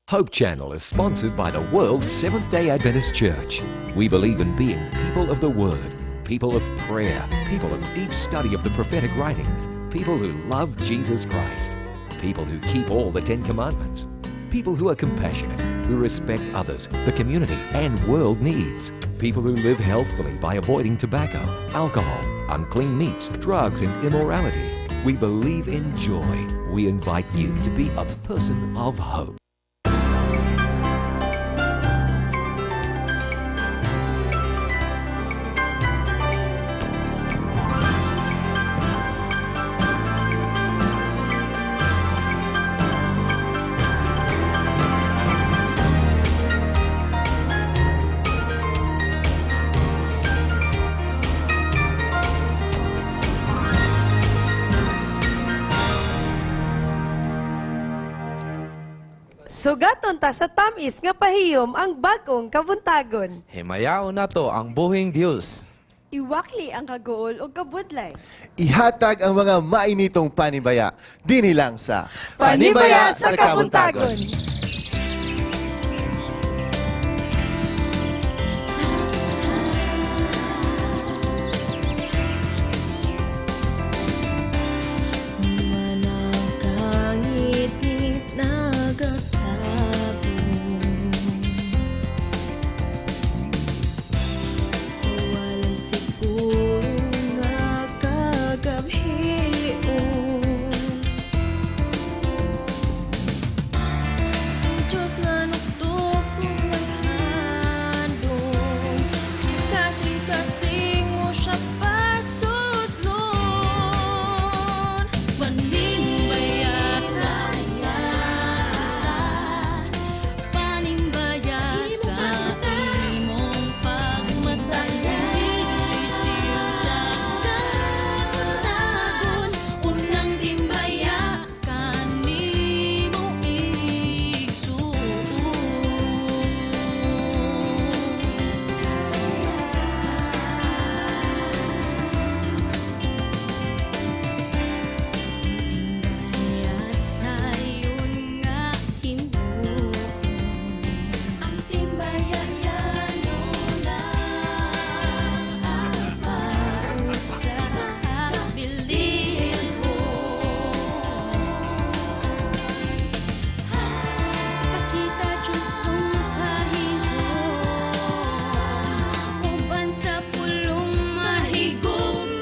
Hope Channel is sponsored by the World Seventh Day Adventist Church. We believe in being people of the Word, people of prayer, people of deep study of the prophetic writings, people who love Jesus Christ, people who keep all the Ten Commandments, people who are compassionate, who respect others, the community, and world needs, people who live healthfully by avoiding tobacco, alcohol, unclean meats, drugs, and immorality. We believe in joy. We invite you to be a person of hope. Sugaton ta sa tamis nga pahiyom ang bag-ong kabuntagon. Himayaon nato ang buhing Dios. Iwakli ang kaguol o kabudlay. Ihatag ang mga mainitong panibaya. Dinhi lang sa Panibaya sa Kabuntagon. Manangkangit nagatabo sa walay siguro nga kagabhion. Ang Diyos na nuktok kung naghandom, kasing-kasing mo siya pasudlon. Panimbaya sa usa-usa, panimbaya sa imong pagmata, Lisiw sa kabuntagon, unang timbaya kanimo igsuon. Timbaya sayon nga himuon. Ang timbaya yano lang ang sa bililhon. Pakita Diyos mong pahihon, uban sa pulong mahigugmaon.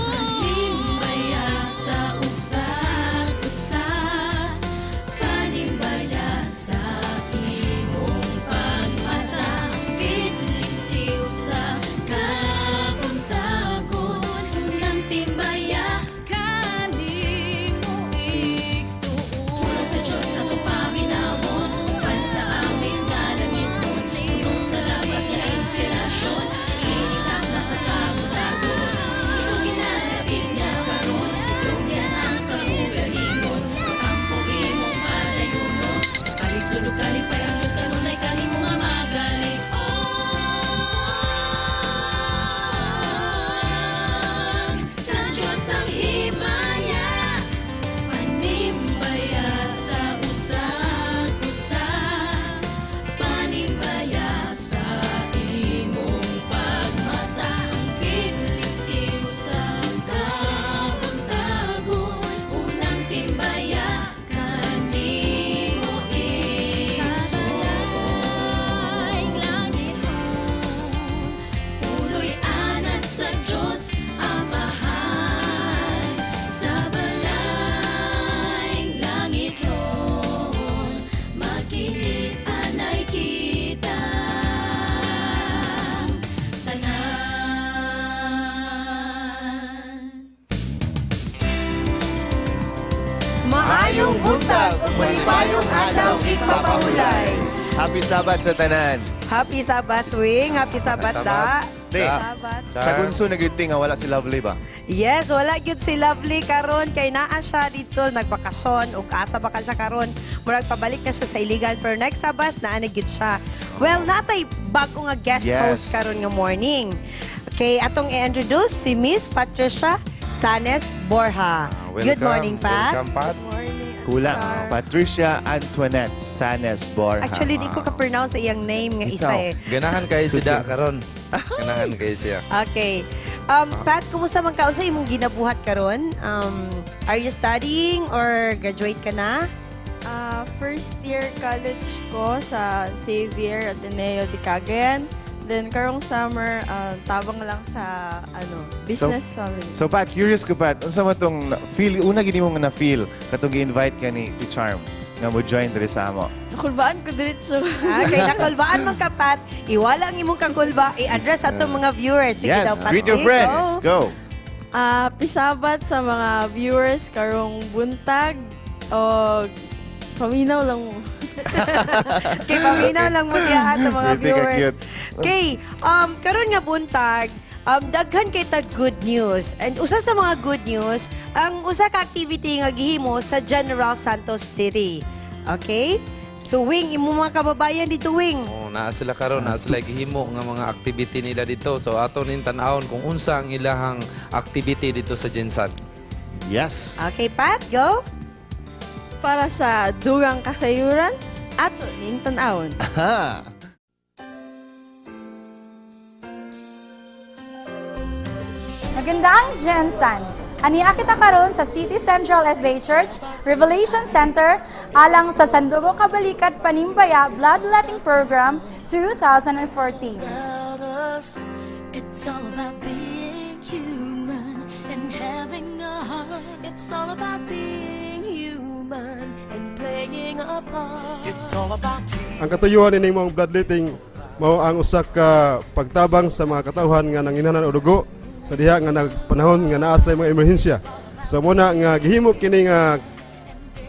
Panimbaya sa usag-usa, panimbaya sa imong pagmata, Bidlisiw sa kabuntagon, unang timbaya kanimo igsuon. Sa Diyos atong paminawon, uban sa awit nga langiton, puno sa labas nga inspirasyon, initap na sa kabuntagon. Ikaw ginalapit niya karon, itugyan ang kaugalingon, ang imong padayunon, sa kalisod ug kalipay ang Diyos kanunay kanimo nga magalig-on. Sa Diyos ang himaya, panimbaya sa usag-usa, panimbaya sa imong pagmata, Bidlisiw sa kabuntagon, unang timbaya kanimo igsuon. Puloy anad sa Diyos Amahan, sa balayng langit nun, makiit-anay kita tanan. Maayong buntag ug malipayong adlaw igpapahulay. Happy Sabbath sa tanan. Happy Sabbath, Wing. Happy Sabbath, da. Te, Sabat. sa gunso na gyud nga wala si Lovely ba? Yes, wala gyud si Lovely karon kay naa siya dito nagbakasyon ug asa ba ka siya karon. Murag pabalik na siya sa Iligan pero next Sabbath naa na gyud siya. Well, natay bago nga guest host karon nga morning. Okay, atong i-introduce si Miss Patricia Sanes Borja. Ah, Good morning, Pat. Welcome, Pat. Morning. Kulang. Char. Patricia Antoinette Sanes Borja. Actually, di ko ka-pronounce sa iyang name nga isa Ikaw. eh. Ganahan kayo siya karon. Ganahan kayo siya. Okay. Pat, kumusta man ka? Unsa imong ginabuhat karon? Are you studying or graduate ka na? First year college ko sa Xavier Ateneo de Cagayan. Then karong summer, tabang lang sa ano, business family. So Pat, curious ko Pat, unsa man tong feel una gini mo nga na feel katong gi-invite ka ni Charm nga mo join diri sa amo. Nakulbaan ko diretso. Okay, nakulbaan man ka, Pat. Iwala ang imong kakulba. I-address atong mga viewers. Sige Yes, daw, Pat. greet your Go. friends. Go. Pisabat sa mga viewers karong buntag o paminaw lang mo. Okay, paminaw lang mo diya ato mga Pretty ka viewers. cute. Okay, karon nga buntag, daghan kay tag good news. And usa sa mga good news, ang usa ka activity nga gihimo sa General Santos City. Okay? So Wing, imo mga kababayan dito Wing. Oh, naa sila karon, naa sila gihimo nga mga activity nila dito. So ato ning tan-awon kung unsa ang ilahang activity dito sa Jensan. Yes. Okay, Pat, go. Para sa dugang kasayuran, ato ning tan-awon. Aha. Magandang Jensan! Aniya kita karon sa City Central SDA Church Revelation Center alang sa Sandugo Kabalikat Panimbaya Bloodletting Program 2014. It's all about being human and having a heart. It's all about being human and playing a part. Ang katuyuan ini mong bloodletting mao ang usa ka pagtabang sa mga katawhan nga nanginahanglan og dugo sa diha nga nagpanahon nga naa sila mga emerhensya. So muna nga gihimo kini nga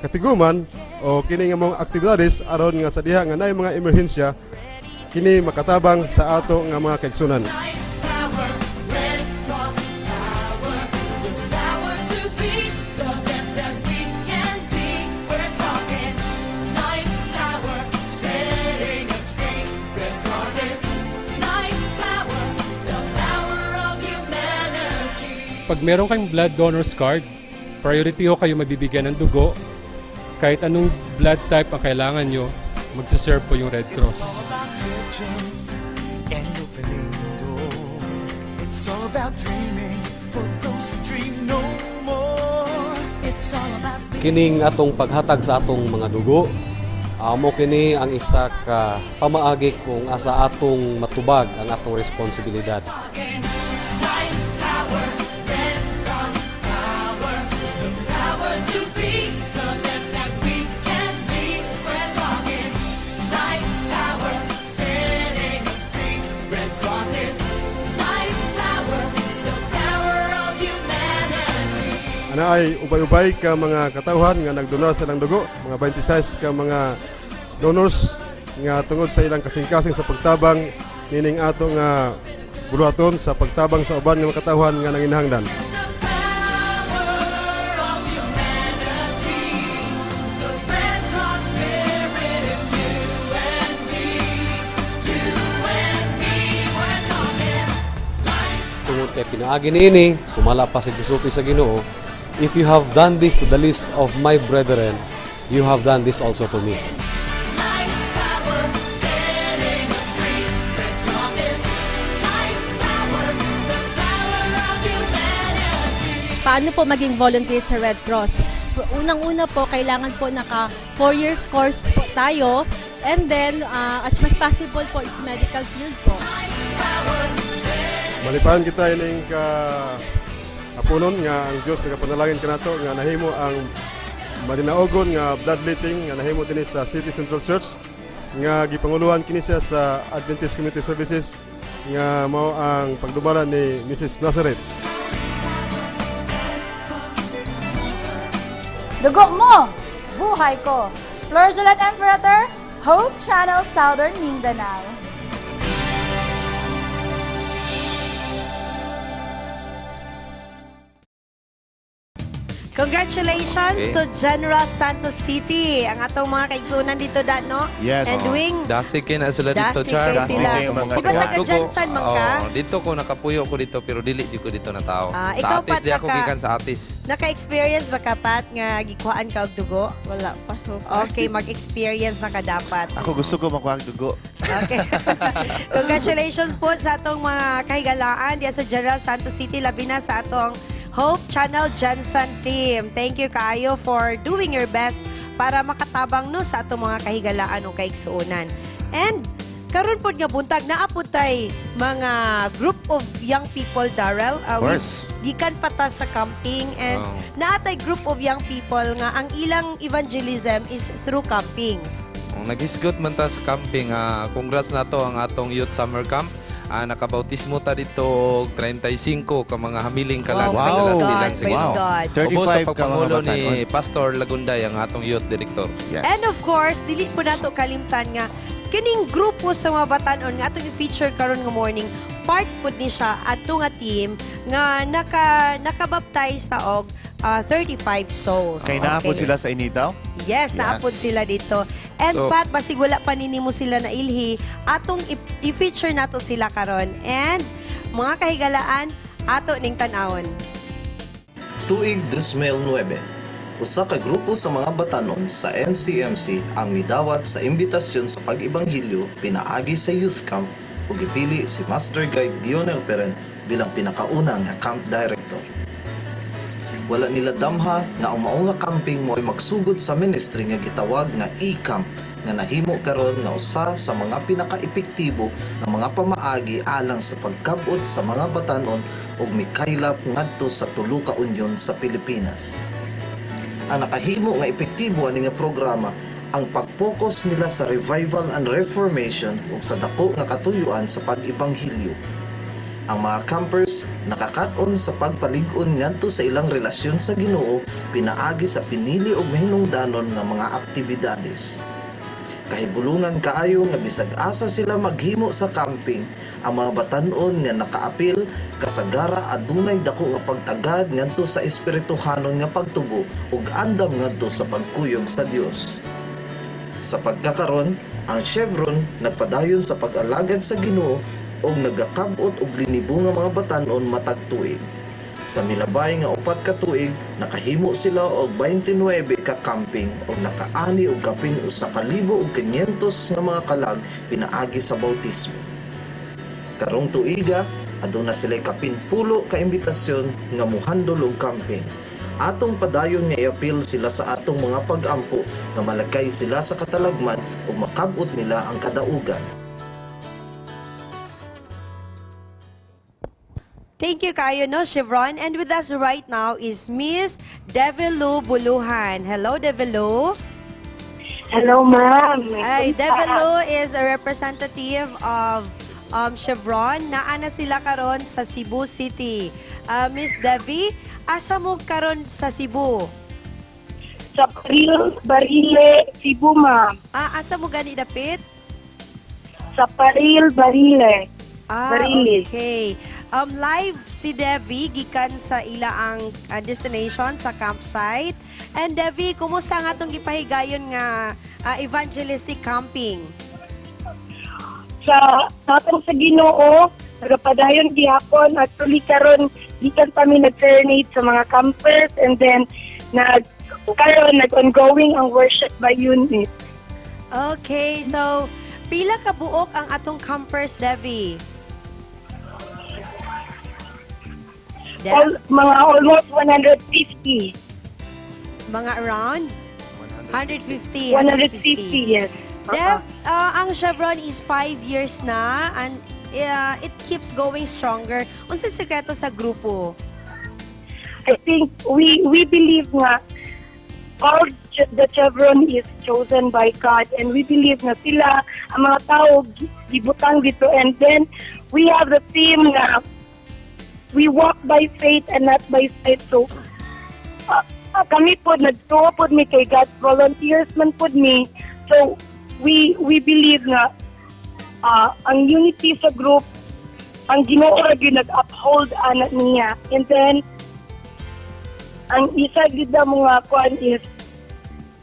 katiguman o kini nga mga aktibidades aron nga sa diha nga naay mga emerhensya kini makatabang sa ato nga mga kaigsunan. Life power, Red Cross power. The power to be the best that we can be. We're talking life power, setting us free. Red Cross is life power, the power of humanity. Pag meron kayong blood donor's card, priority ho kayo mabibigyan ng dugo. Kahit anong blood type ang kailangan nyo, magsaserve po yung Red Cross. About touching and opening doors. It's all about dreaming for those who dream no more. It's all about Kining atong paghatag sa atong mga dugo, amo kini ang isa ka pamaagi kung asa atong matubag ang atong responsibilidad. talking life power, Red Cross power, the power to be the best that we can be. We're talking life power, setting us free. Red Cross is life power, the power of humanity. Ana ay ubay-ubay ka mga katawhan nga nagdonar sa ilang dugo, mga 26 ka mga donors nga tungod sa ilang kasing-kasing sa pagtabang nining ato nga buluhaton sa pagtabang sa uban nga mga katawhan nga nanginahanglan. The power of humanity, the Red Cross spirit in you and me, you and me. We're talking life. Tungod kay pinaagi niini, sumala pa sa gisupi sa Ginoo, "If you have done this to the least of my brethren, you have done this also to me." Life power, setting us free. Red Cross is life power, the power of humanity. Paano po maging volunteer sa Red Cross? Unang-una po, kailangan po naka 4-year course po tayo. And then, as much possible po is medical field po. Malipayon kita ining ka hapunon nga ang Dios nagapanalangin kanato nga nahimo ang madinaogon nga bloodletting nga nahimo dinhi sa City Central Church nga gipanguluhan kini siya sa Adventist Community Services nga mao ang pagdumala ni Mrs. Nazareth. Dugo mo, buhay ko. Flor Juliet M. Ferreter, Hope Channel, Southern Mindanao. Congratulations to General Santos City. Ang atong mga kaigsunan dito da, no? Yes. And wing, Dasig kay na sila dito, Dasig Char. kay sila. Dasig kayo mga Di ba taga Dugo. Jensen man ka? Oo, dito ko nakapuyo ko dito pero dili jud ko dito na tao. Ah, Sa ikaw, Atis Pat, di ako gikan sa Atis. Naka-experience ba ka, Pat, nga gikuhaan ka og dugo? Wala pa so far. Okay, mag-experience na ka dapat. Ako gusto ko makuha ang dugo. Okay. Congratulations po sa atong mga kahigalaan diya sa General Santos City, labi na sa atong Hope Channel Jensen team. Thank you kaayo for doing your best para makatabang no sa atong mga kahigalaan o kaigsuonan. And karon pod nga buntag naa pod tay mga group of young people, Darrell. Of course. Gikan pa ta sa camping and Oh. naa tay group of young people nga ang ilang evangelism is through campings. Ang naghisgot man ta sa camping, congrats na to ang atong youth summer camp. Nakabautismo ta dito og 35 ka mga hamiling kalag Wow, nagdala praise silang God, sa praise Ginoo. God. Ubos sa 35 ka mga pagpangulo ni batanon. Pastor Lagunday ang atong youth director. Yes. And of course, dili po nato kalimtan nga kining grupo sa mga batanon nga atong i-feature karon nga morning, part pud ni siya ato nga team nga nakabaptize sa og 35 souls. Kay naapod sila sa Initaw? Yes, naapod sila dito. And So- Pat, basig wala pa nini mo sila na ilhi, atong i-feature nato sila karon. And mga kahigalaan, ato ning tan-awon. Tuig 2009, usa ka grupo sa mga batanon sa NCMC ang midawat sa imbitasyon sa pag-ebanghilyo pinaagi sa youth camp ug gipili si Master Guide Dionel Peren bilang pinakauna nga camp director. Wala nila damha nga ang mao nga camping mo'y magsugod sa ministry nga gitawag nga e-camp nga nahimo karon nga usa sa mga pinaka-epektibo nga mga pamaagi alang sa pagkabot sa mga batanon ug mikaylap ngadto sa tulo ka unyon sa Pilipinas. Ang nakahimo nga epektibo ani nga programa ang pag-focus nila sa revival and reformation ug sa dako nga katuyuan sa pag-ebanghilyo. Ang mga campers nakakat-on sa pagpalig-on ngadto sa ilang relasyon sa Ginoo pinaagi sa pinili og mahinungdanon nga mga aktibidades. Kahibulungan kaayo nga bisag asa sila maghimo sa camping, ang mga batan-on nga nakaapil kasagara adunay dako nga pagtagad ngadto sa espirituhanon nga pagtubo ug andam ngadto sa pagkuyog sa Dios. Sa pagkakaron, ang Chevron nagpadayon sa pag-alagad sa Ginoo ug nagakab-ot og linibo nga mga batan-on matag tuig. Sa milabay nga 4 ka tuig, nakahimo sila og 29 ka camping ug nakaani og kapin 1,500 nga mga kalag pinaagi sa bautismo. Karong tuiga, aduna sila kapin 10 ka imbitasyon nga muhandol og camping. Atong padayon nga iapil sila sa atong mga pag-ampo nga malakay sila sa katalagman ug makab-ot nila ang kadaugan. Thank you kayo, no, Chevron. And with us right now is Miss Devilu Buluhan. Hello, Devilu. Hello, ma'am. Ay, Devilu is a representative of Chevron. Naa na sila karon sa Cebu City. Miss Devi, asa mo karon sa Cebu? Sa Barile, Cebu, ma'am. Ah, asa mo gani dapit? Sa Paril, Barile. Ah, Barile. okay. Live si Devi gikan sa ilaang destination sa campsite. And Devi, kumusta nga tong gipahigayon nga evangelistic camping? Sa tatong sa Ginoo, nagapadayon gihapon. Actually, karon gikan pa mi nag-serenade sa mga campers and then karon nag-ongoing ang worship by unit. Okay, so pila ka buok ang atong campers, Devi? Dev? Mga almost 150. Mga around 150. 150, yes. Dev, ang Chevron is 5 years na and it keeps going stronger. Unsa sekreto sa grupo? I think we believe nga all the Chevron is chosen by God and we believe nga sila ang mga tao gibutang dito and then we have the theme nga we walk by faith and not by sight. So kami po nagtuo po mi kay God, volunteers man po mi, so we believe nga ang unity sa group, ang Ginoo ra gyud nag-uphold ana niya and then Ang isa gid na mga kuan is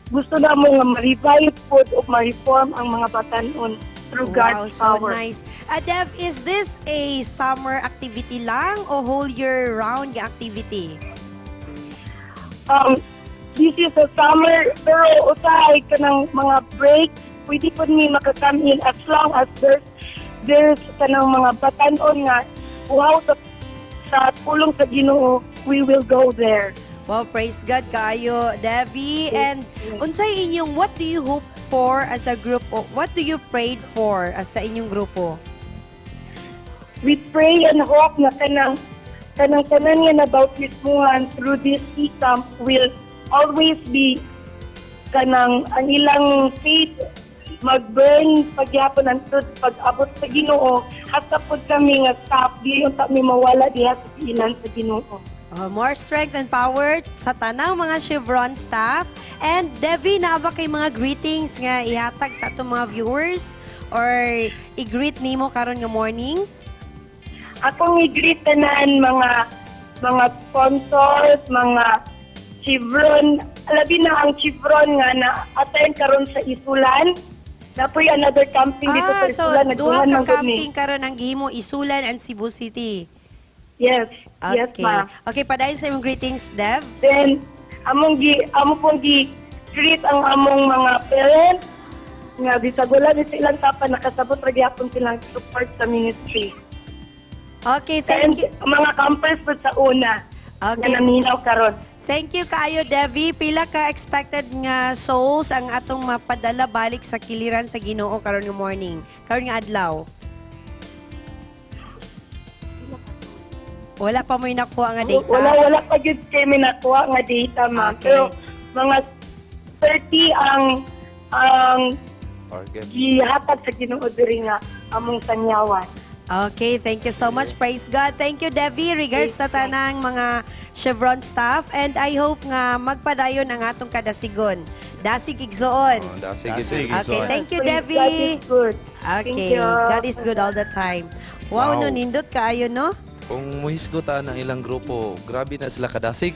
gusto na mo nga ma-revive pod o ma-reform ang mga batanon through Wow, God's so power. nice. Dev, is this a summer activity lang o whole year round nga activity? This is a summer, pero usahay kanang mga break, pwede po ni makakam in as long as there's kanang mga batanon nga wow sa pulong sa Ginoo, we will go there. Wow, praise God kaayo, Devi. And unsay inyong, what do you hope for as a group? O what do you prayed for as sa inyong grupo? We pray and hope na kanang tanan nga nabautismuhan through this e-camp will always be kanang ang ilang faith mag-burn pagyapon ang pag-abot sa Ginoo, hasta pud kami nga staff di unta mi mawala diha sa ilan sa Ginoo. More strength and power sa tanang mga Chevron staff. And Debbie, naa ba kay mga greetings nga ihatag sa atong mga viewers or i-greet nimo karon nga morning? Akong i-greet tanan mga sponsors, mga Chevron, labi na ang Chevron nga na attend karon sa Isulan. Napoy another camping dito sa So Isulan. duha Nagduhan ka man gud ni. camping karon ang gihimo, Isulan and Cebu City. Yes. Yes, ma'am. Okay, padayon sa imong greetings, Dev. Then amo pong gi greet ang among mga parents nga bisag wala ni silang tapa, nakasabot ra gyapon silang support sa ministry. Okay, thank And you. mga campers po sa una nga naminaw karon. Thank you kaayo, Devi. Pila ka expected nga souls ang atong mapadala balik sa kiliran sa Ginoo karon nga morning, karon nga adlaw? Wala pa mo'y nakuha nga data. Wala pa gyud kami nakuha nga data, ma'am. Okay. Pero mga 30 ang Target. gihatag sa Ginoo diri nga among sanyawan. Okay, thank you so much. Praise God. Thank you, Debbie. Regards sa tanang mga Chevron staff. And I hope nga magpadayon ang atong kadasigon. Dasig igsoon. Oh, dasig. Dasig. Okay, thank you, Praise Debbie. God is good. Okay, Thank you. God is good all the time. Wow, Wow. no, nindot kaayo, no? Kung muhisgot ang ilang grupo, grabe na sila kadasig.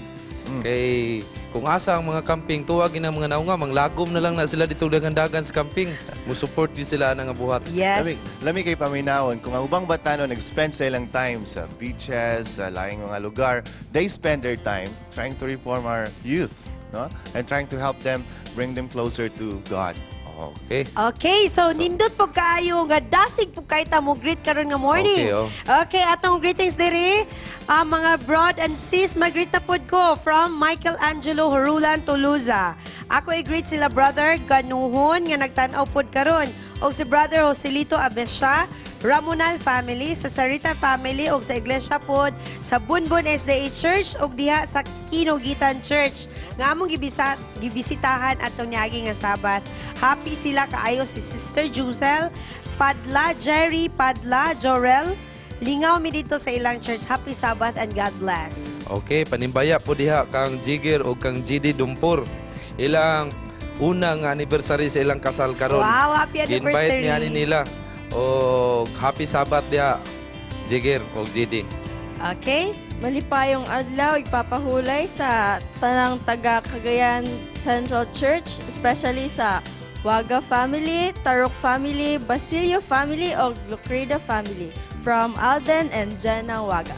Kay kung asa ang mga camping, tuwag ang mga naunga, manglagom na lang na sila dito dagan-dagan sa camping. Musupport din sila ang buhat. Lami, Yes. lami kay paminawon kung ang ubang batanon nag-spend sa ilang time sa beaches, sa laing mga lugar, they spend their time trying to reform our youth, no? And trying to help them bring them closer to God. Okay. Okay, so, nindot po kaayo nga dasig po kay ta mo greet karon nga morning. Okay, oh. Okay, atong greetings diri ang mga broad and sis, mag-greet na pod ko from Michael Angelo Horulan Toluza. Ako i-greet sila brother Ganuhon nga nagtan-aw pod karon og si brother Joselito Abesha, Ramonal family, sa Sarita family og sa iglesia pod sa Bunbun SDA Church og diha sa Kinogitan Church nga among gibisitahan atong niagi nga Sabat. Happy sila kaayo si Sister Jusel, Padla Jerry, Padla Jorel. Lingaw mi dito sa ilang church. Happy Sabbath and God bless. Okay, panimbaya po diha kang Jigger o kang GD Dumpur. Ilang unang anniversary sa ilang kasal karon. Wow, happy Invite anniversary. niya ni nila. O happy Sabbath diha Jigger o GD. Okay? Malipayong adlaw ipapahulay sa tanang taga Cagayan Central Church, especially sa Waga family, Tarok family, Basilio family, o Lucreda family. From Alden and Jenna Waga.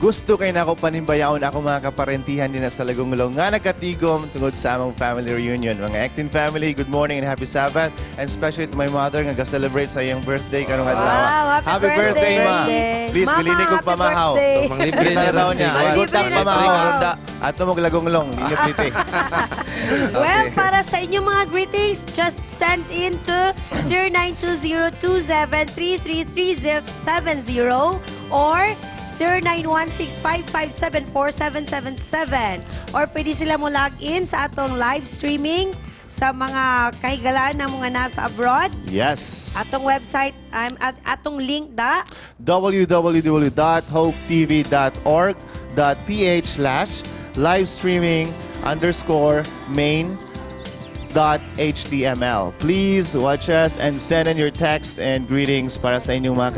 Gusto kay nako panimbayaon ako mga kaparentihan din sa Lagonglong nga nagkatigom tungod sa among family reunion. Mga Actin family, good morning and happy Sabbath. And especially to my mother nga ga-celebrate sa iyang birthday karong adlaw. Wow, happy birthday, birthday. Ma. Please, Mama, bilini kog happy pamahaw. birthday. So, manglibre na Kita ron taon si niya. Ay, Juan. good luck, Manglibre na pamahaw. ron. Ato mong Lagonglong, libre. Well, para sa inyong mga greetings, just send in to 0920-2733370 or 0916-557-4777 or pwede sila mo log in sa atong live streaming sa mga kahigalaan ng mga nasa abroad. Yes. Atong website, at atong link da. www.hopetv.org.ph/livestreaming_main Html. Please watch us and send in your text and greetings para sa inyong mga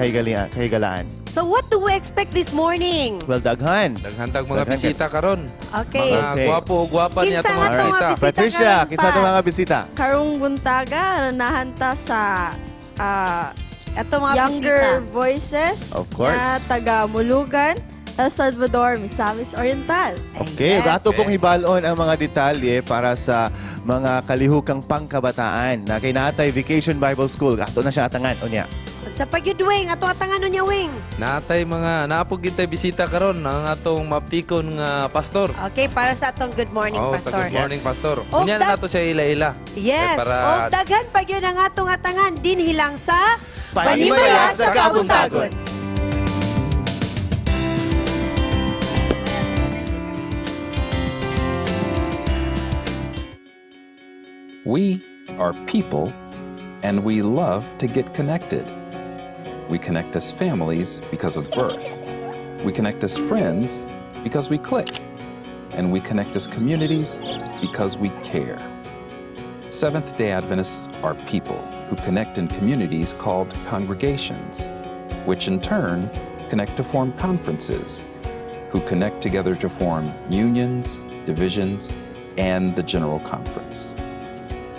kahigalaan. So what do we expect this morning? Well, daghan. Daghan tag mga Daghan. bisita karon. Okay. Mga gwapo o gwapa niya Kinsa atong nga mga tong bisita. mga bisita Patricia, karon kinsa pa? atong mga bisita? Karong buntaga, ranahan ta sa Ato mga Younger bisita. Voices Of course. na taga Mulugan, El Salvador, Misamis Oriental. Okay, Yes. ato pong hibalon ang mga detalye para sa mga kalihukang pangkabataan na kay Natay Vacation Bible School. Ato na siya atangan unya. At sa pagyud wing, ato atangan niya wing. Natay mga naapog gid tay bisita karon ang atong maptikon nga pastor. Okay, para sa atong good morning, Oh, pastor. sa good morning, Yes. pastor. Oh, Unya na nato siya ila-ila. Yes. Kay para O daghan pa gyud ang atong atangan dinhi lang sa Panimaya sa Kabuntagon. We are people and we love to get connected. We connect as families because of birth. We connect as friends because we click. And we connect as communities because we care. Seventh day Adventists are people who connect in communities called congregations, which in turn connect to form conferences, who connect together to form unions, divisions, and the General Conference.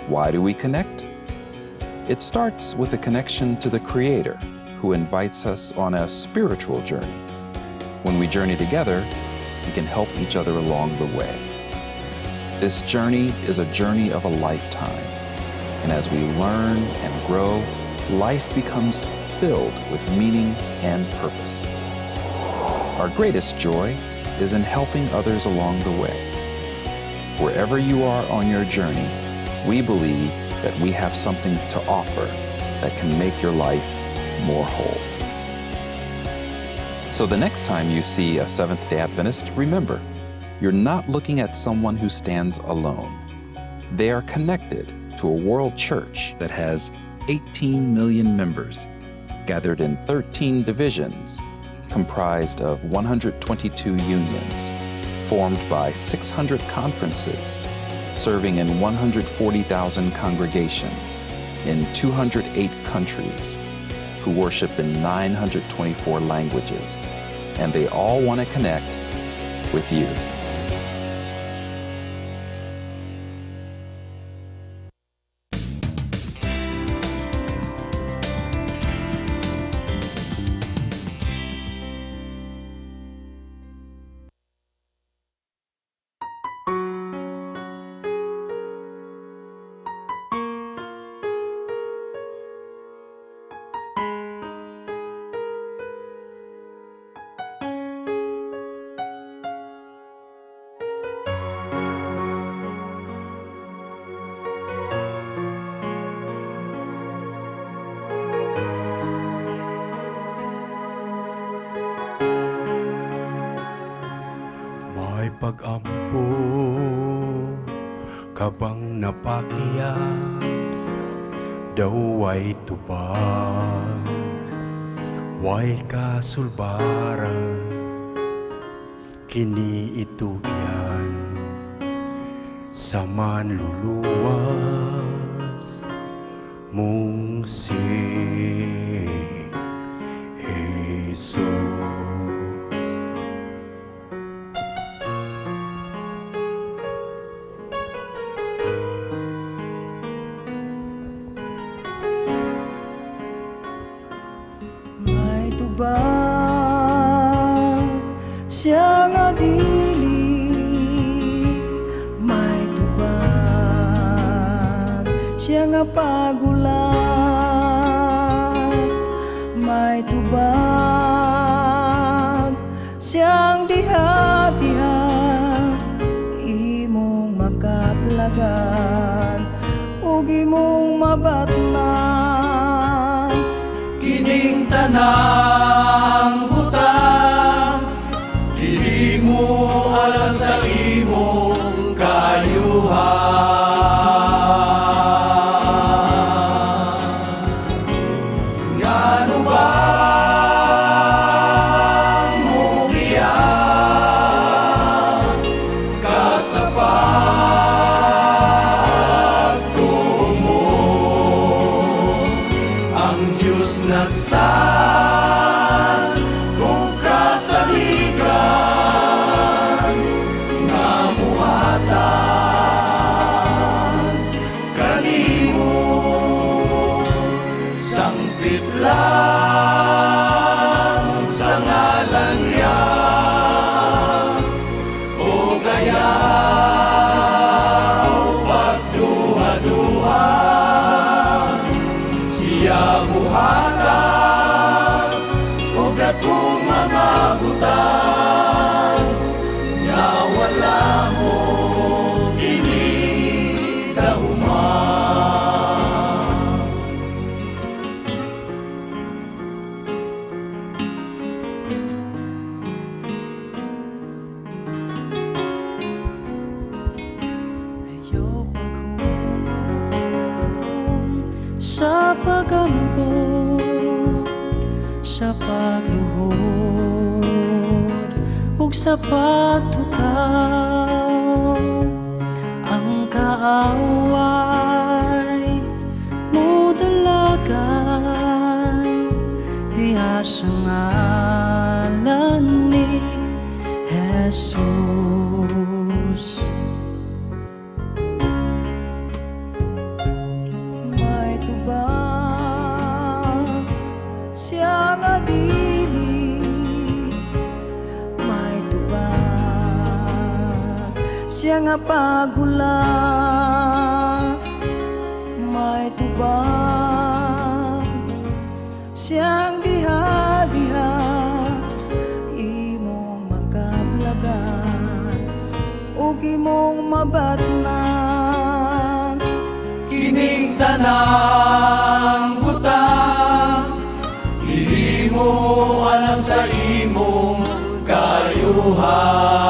Why do we connect? It starts with a connection to the Creator, who invites us on a spiritual journey. When we journey together, we can help each other along the way. This journey is a journey of a lifetime, and as we learn and grow, life becomes filled with meaning and purpose. Our greatest joy is in helping others along the way. Wherever you are on your journey, we believe that we have something to offer that can make your life more whole. So the next time you see a Seventh day Adventist, remember, you're not looking at someone who stands alone. They are connected to a world church that has 18 million members, gathered in 13 divisions, comprised of 122 unions, formed by 600 conferences, serving in 140,000 congregations in 208 countries, who worship in 924 languages, and they all want to connect with you. May pag-ampo ka bang napakiyas? Daw ay tubag, way kasulbaran, kini itugyan sa manluluwas mong si Jesus. May tubag siya nga dili, may tubag siya nga pagulat, may tubag siyang diha-diha imong makaplagan ug imong mabatnan. Kining tanang butang Gihimo alang sa imong kaayuhan. Ngano ba mugiya ka sa Sa ngalan niya o kaya pagduha-duha siya muhatag og dakong mga butang nga wala mo kini dahuman. Ayaw paghunong sa pagampo, sa pagluhod ug sa pagtukaw. Ang kaaway modalagan diha sa ngalan ni Jesus. May tubag siya nga dili, may tubag siya nga paghula, may tubag siyang diha-diha imong makablagan ug imong mabatnan. Kining tanang butang gihimo alang sa imong kayuhan.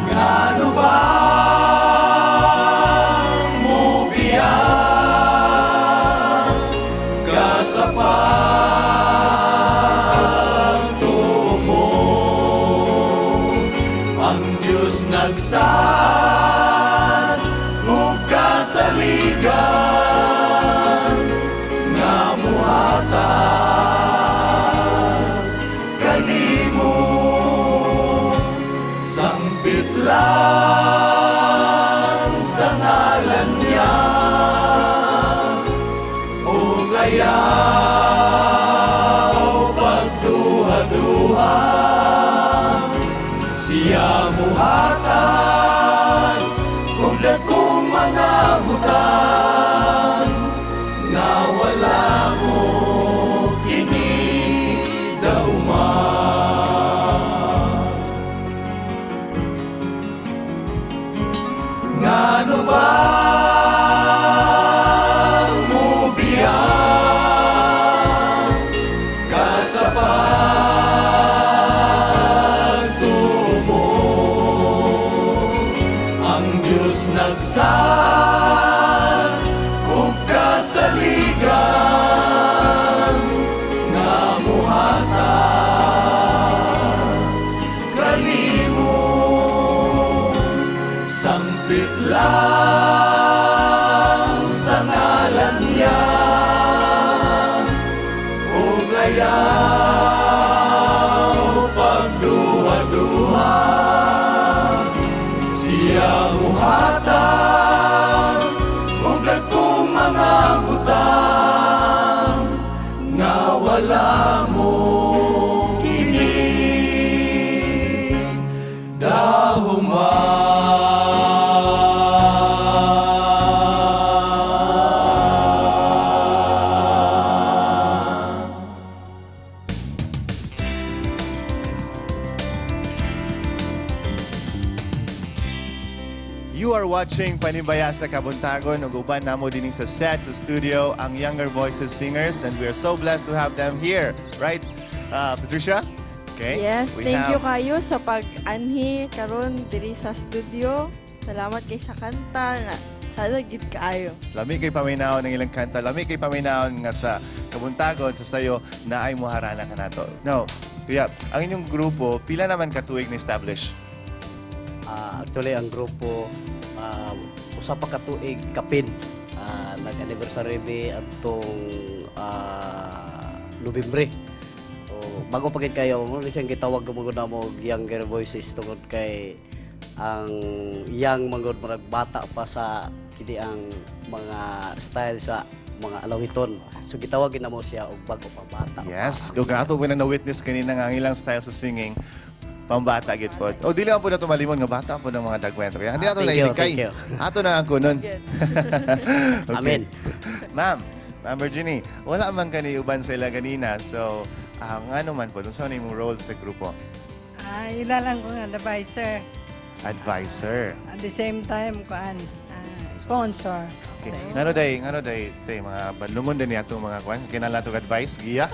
Ngano ba mubiya ka sa pagtuo mo? Ang Diyos nagsaad ug kasaligan nga muhatag kanimo, sangpit lang sa ngalan niya o kaya pagduha-duha siya muhatag og dakong mga butang nga wala mo kini dahuman. Ngano ba mubiya ka sa pagtuo mo? Ang Diyos nagsaad ug kasaligan nga muhatag kanimo, sangpit lang sa ngalan niya o kaya pagduha-duha siya muhatag og dakong mga butang nga wala mo kini dahuman. You are watching Panimbaya sa Kabuntagon ug uban namo dinhi sa set sa studio ang Younger Voices Singers, and we are so blessed to have them here. Right, Patricia? Okay. Yes, We thank you have- kayo sa pag-anhi karon diri sa studio. Salamat kay sa kanta nga sada gid kaayo. Lami kay paminawon ng ilang kanta. Lami kay paminawon nga sa Kabuntagon sa sayo na ay muharana ka nato. Now, kuya, ang inyong grupo, pila naman katuig na-establish? Actually, ang grupo, usa pa ka tuig kapin. Nag-anniversary mi adtong Nobyembre. So, bago pa gid kayo, mo ni siyang gitawag mo gud namo og Younger Voices tungod kay ang young manggod murag bata pa sa kini ang mga style sa mga alawiton. So gitawag gid namo siya og bag-o pa bata. Yes, kung ato po na na-witness kanina nga ang ilang style sa singing, pambata gid po. O dili man po na tumalimon nga bata po ng mga dagwento. Kaya hindi Ah, ato thank you, nailikay. thank you. Ato na ang kunon. Okay. Amen. Ma'am, Ma'am Virginie, wala man kani uban sila ganina. So, ngano man po, unsa man imong role sa grupo? Ah, ila lang ko nga advisor. Advisor. At the same time, kuan, sponsor. Okay. Ngano day, tay mga banlungon din atong mga kuan, kinahanglan atong advice, giya.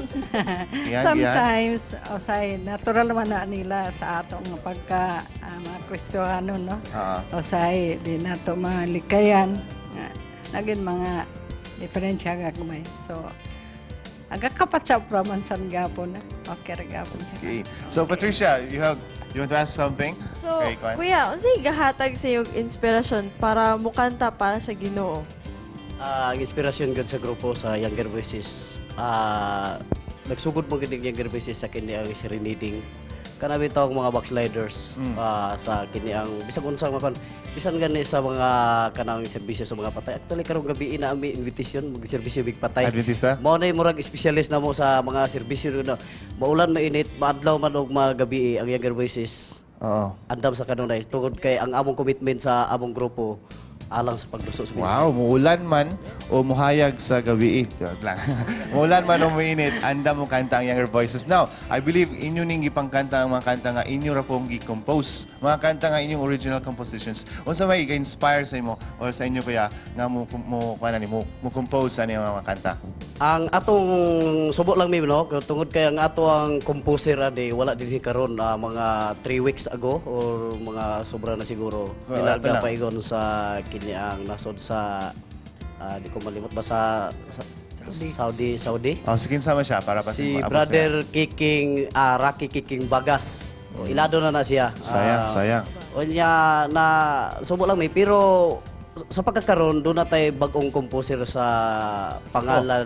Giya, giya. Sometimes, usay, natural man na nila sa atong pagka mga Kristiyano, no? Usay, di nato malikayan. Nga, naging mga diferensya gagmay. So, agakapat sa praman san gapon na. Okay ra gapon siya. Okay. So, Patricia, you want to ask something? So, Kay kuan? Kuya, unsay gahatag sa iyong inspirasyon para mukanta para sa Ginoo? Ah, ang inspirasyon gud sa grupo sa Younger Voices, nagsugod mo gid ang Younger Voices sa kini ang serenading kana bitaw ang mga backsliders sa kini ang bisan unsa man, bisan gani sa mga kanang serbisyo sa mga patay. Actually, karong gabi na ami invitation mag serbisyo big patay. Adventista? Mao na murag specialist na mo sa mga serbisyo na maulan, mainit, maadlaw man og magabi, ang Younger Voices andam sa kanunay tungod kay ang among commitment sa among grupo alang sa pagduso sa mensahe. Wow, muulan man o muhayag sa gabi. Joke lang. Muulan man o muinit, andam mo kanta ang Younger Voices. Now, I believe inyo ning gipangkanta ang mga kanta nga inyo ra pong gi-compose. Mga kanta nga inyong original compositions. Unsa may ga-inspire sa imo or sa inyo kuya nga mo mo kuan ani mo mo compose ani ang mga kanta? Ang atong subo lang mi, no, tungod kay ang ato ang composer ani wala dinhi karon, mga 3 weeks ago or mga sobra na siguro. Oh, ato Nilarga lang. paigon sa kini ang nasod sa di ko malimot ba sa Saudi Saudi. Oh, sige, sama siya para pa Si Brother Kiking Rocky Kiking Bagas. O, ilado na na siya. Sayang, sayang. Unya na subo lang mi, pero sa pagkakaroon doon na tayo bagong composer sa pangalan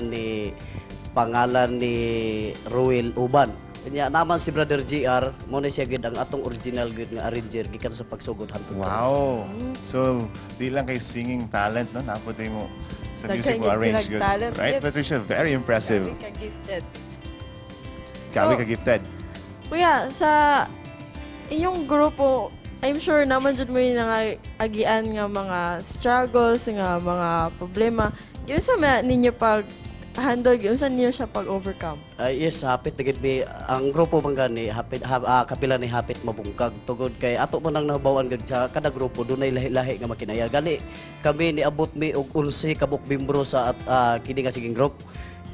ni Ruel Uban. Unya naman si Brother GR mo na siya gid ang atong original gid nga arranger gikan sa pagsugod hantod karon. Wow. So, di lang kay singing talent, no? Napod mo sa music Daghan mo gid arrange silang good. talent, Right, gid. Patricia? Very impressive. Grabe ka gifted. Grabe So, ka gifted. Kuya, sa inyong grupo, I'm sure naman jud mo yung agian nga mga struggles, nga mga problema. Giunsa man ninyo pag handle, giunsa ninyo siya pag overcome? Yes, hapit na gid mi ang grupo man gani hapit ha, kapila ni hapit mabungkag tungod kay ato man ang nahibaw-an gid sa kada grupo dunay lahi-lahi nga makinaya. Gani kami niabot mi og 11 ka buok membro sa at kini nga siging group.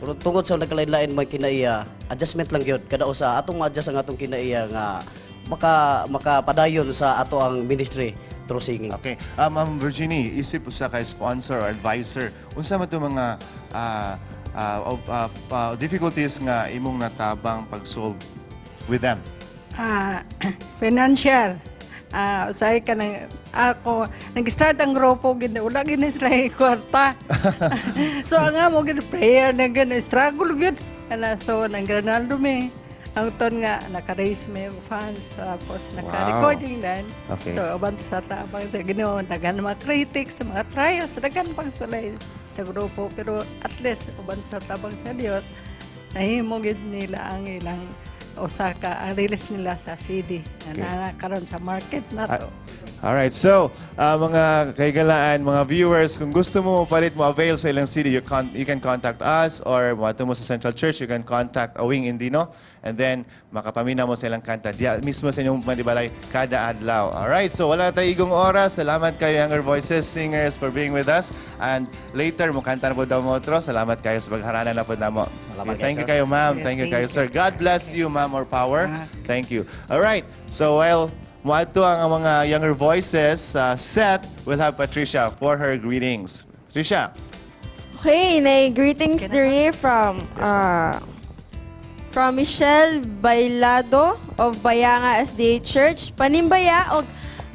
Pero tungod sa nagkalain-lain man kinaiya, adjustment lang gyud kada usa atong ma-adjust ang atong kinaiya nga makapadayon sa ato ang ministry through singing. Okay. Ma'am Virginie, isip usa ka sponsor or advisor, unsa man to mga difficulties nga imong natabang pag-solve with them? Financial. Usahay ka nang ako nag-start ang grupo gid wala gid ni sila kwarta. So ang amo gid prayer lang gid, struggle gid. Kana so nang Granaldo mi. Ang ton nga naka-raise mi og funds, tapos naka-recording din. So uban sa tabang sa Ginoo, daghan mga critics, mga trials, daghan pang sulay sa grupo, pero at least uban sa tabang sa Dios nahimo gid nila ang ilang usa ka ang release nila sa CD na naa karon sa market na to. Alright, so mga kaigalaan, mga viewers, kung gusto mo palit mo avail sa ilang CD, you can contact us or moadto mo sa Central Church, you can contact Awing Indino and then makapamina mo sa ilang kanta diya mismo sa inyong manibalay kada adlaw. Alright, so wala tayo igong oras. Salamat kayo, Younger Voices Singers, for being with us. And later, mukanta na po daw mo otro. Salamat kayo sa pagharana na po namo. Salamat Okay, thank you kayo, kayo, ma'am. Yeah, Thank you thank kayo, you. sir. God bless you, ma'am. More power. Thank you. Alright, so while moadto ang mga Younger Voices set, we'll have Patricia for her greetings. Patricia. Okay, nay greetings diri from Michelle Bailado of Bayanga SDA Church. Panimbaya og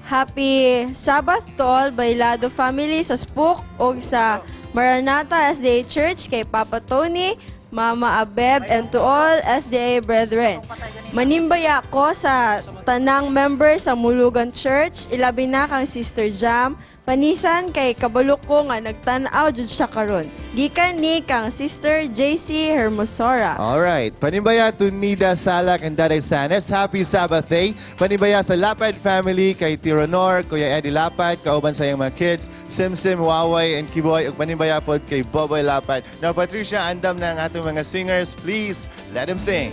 happy Sabbath to all Bailado family sa Spook og sa Maranatha SDA Church, kay Papa Tony, Mama Abeb, and to all SDA brethren. Manimbaya ko sa tanang member sa Mulugan Church, ilabi na kang Sister Jam, Panisan kay kabalo ko nga nagtan-aw jud siya karon. Gikan ni kang Sister JC Hermosora. Alright. Panimbaya to Nida Salak and Daday Sanes. Happy Sabbath Day. Panimbaya sa Lapad family kay Tironor, Kuya Eddie Lapad, kauban sa iyang mga kids, Simsim, Waway, and Kiboy. Ug panimbaya pod kay Boboy Lapad. Now, Patricia, andam na ang atong mga singers. Please, let them sing.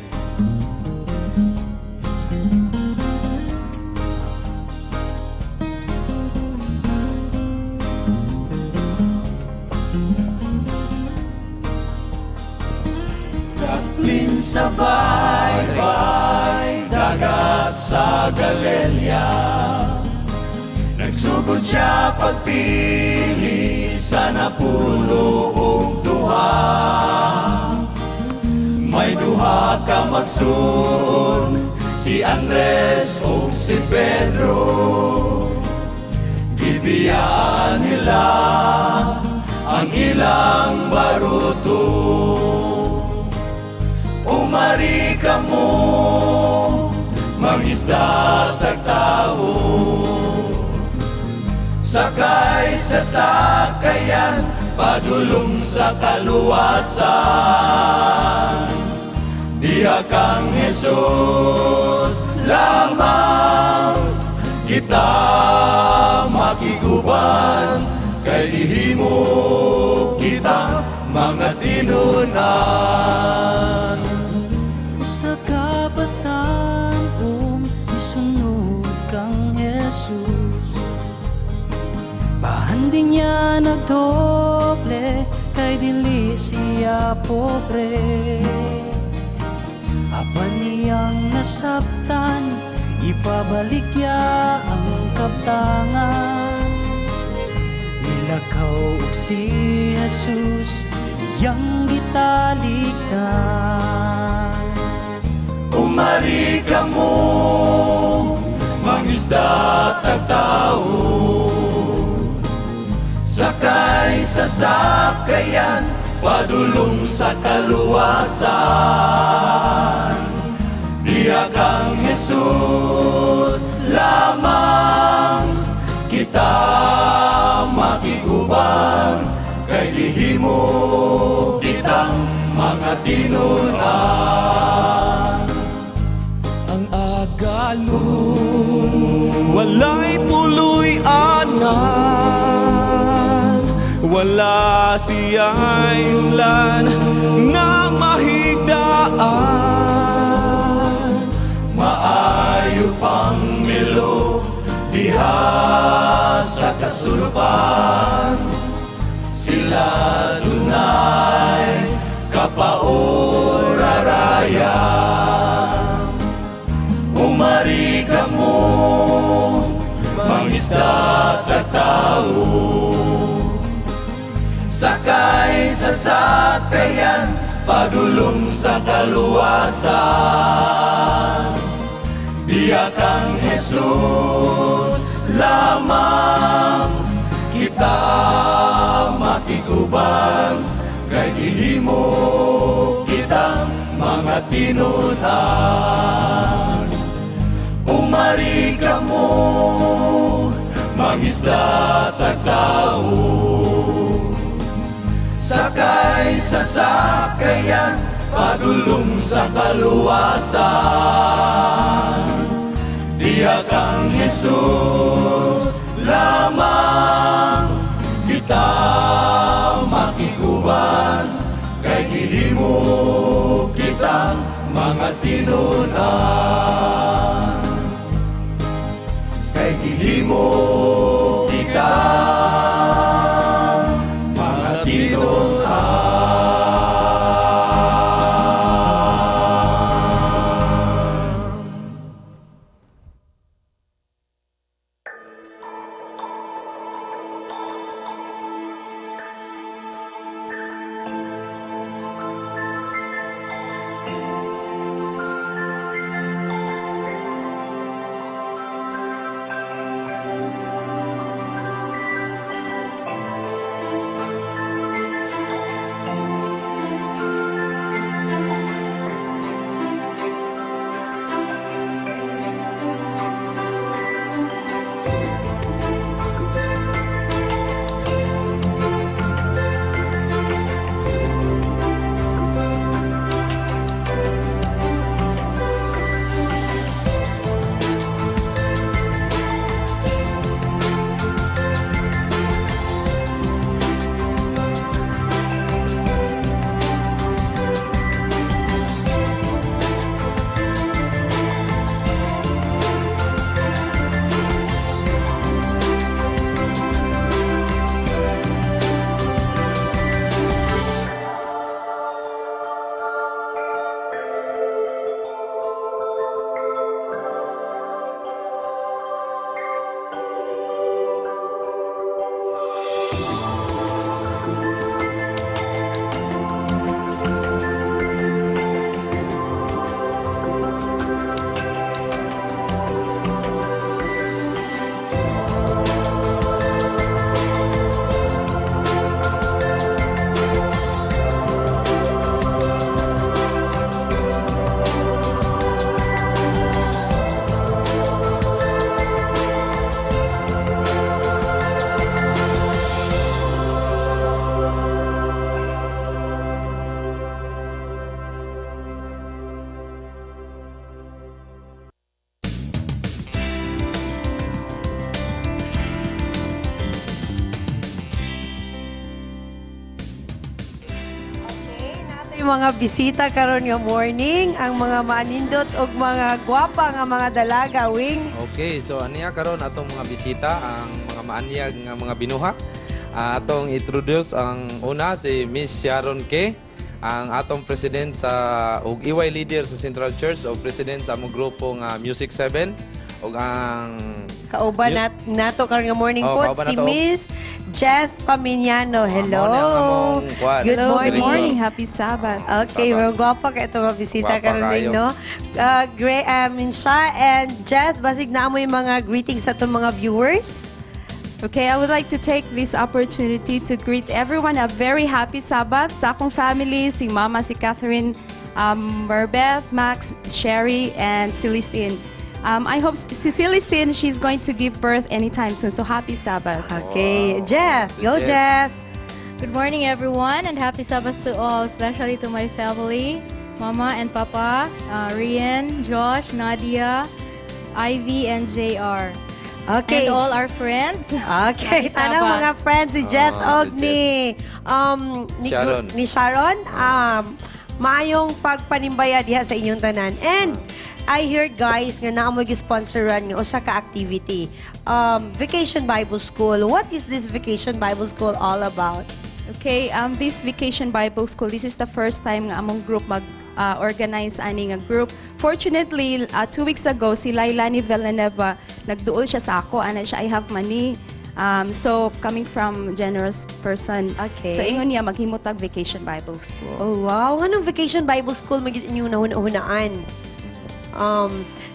Daplin sa baybay, dagat sa Galilea. Nagsugod siya pagpili sa napulo og duha. May duha ka magsuon, si Andres ug si Pedro. Gibiyaan nila ang ilang baruto. Umari ka mo, mangisda tagtao. Sakay sa sakayan, padulong sa kaluwasan. Diha kang Jesus lamang kita makiguban, kay gihimo kita mga tinunan. Usa ka batan-ong isunod kang Jesus. Bahandi niya nagdoble kay dili siya pobre. Apan niyang nasabtan, ipabalik niya ang kaptangan. Nilakaw og si Jesus, iyang gitalikdan. Umari ka mo, mangisda tagtao. Sakay sa sakayan, padulong sa kaluwasan. Diha kang Jesus lamang kita makiguban, kay gihimo kitang mga tinunan. Ang agalon walay puloy anan, wala siya'y ulan nga mahigdaan. Maayo pang milo diha sa kasulupan, sila dunay kapaoraraya. Umari ka mo, mangisda tagtao. Sakay sa sakayan, padulong sa kaluwasan. Diha kang Jesus lamang kita makiguban, kay gihimo kitang mga tinunan. Umari ka mo, mangisda tagtao. Sakay sa sakayan, padulong sa kaluwasan. Diha kang Jesus lamang kita makiguban, kay gihimo kitang mga tinunan. Kay gihimo kitang mga tinunan. Mga bisita karon nga morning, ang mga maanindot og mga gwapa nga mga dalaga, Wing. Okay, so aniya karon atong mga bisita, ang mga maanyag nga mga binuha. Atong introduce ang una si Miss Sharon K, ang atong president sa ug EY leader sa Central Church o president sa among grupo nga Music 7 ug ang Kauban nato karon nga morning Oh, po kauban si nato. Miss Jeth Paminiano. Hello. Mao ni ang among kuwan. Good Hello, morning. good morning. Happy Sabbath. Okay, Sabbath. well, gwapa kay ito mga bisita Gwapa karon kayo. rin, no? Siya and Jeth, basig naa mo yung mga greetings sa atong mga viewers. Okay, I would like to take this opportunity to greet everyone a very happy Sabbath sa akong family, si Mama, si Catherine, Merbeth, Max, Sherry, and Celestine. I hope si Celestine, she's going to give birth anytime soon. So happy Sabbath. Okay, Jeff. Go, Jeff. Good morning, everyone, and happy Sabbath to all, especially to my family, Mama and Papa, Rian, Josh, Nadia, Ivy, and JR. Okay. And all our friends. Okay, Happy tanang Sabbath. mga friends si Jeth Ah, og si ni Sharon. Ni Sharon. Maayong pagpanimbaya diha sa inyong tanan. And I heard, guys, nga naa mo sponsoran nga usa ka activity. Vacation Bible School. What is this Vacation Bible School all about? Okay, this Vacation Bible School, this is the first time nga among group mag organize ani nga group. Fortunately, 2 weeks ago, si Lailani Villanueva, nagduol siya sa ako. Ana siya, "I have money." So, coming from generous person. Okay. So, ingon niya, maghimo tag Vacation Bible School. Oh, wow. Anong Vacation Bible School magyud inyong nahuna-hunaan?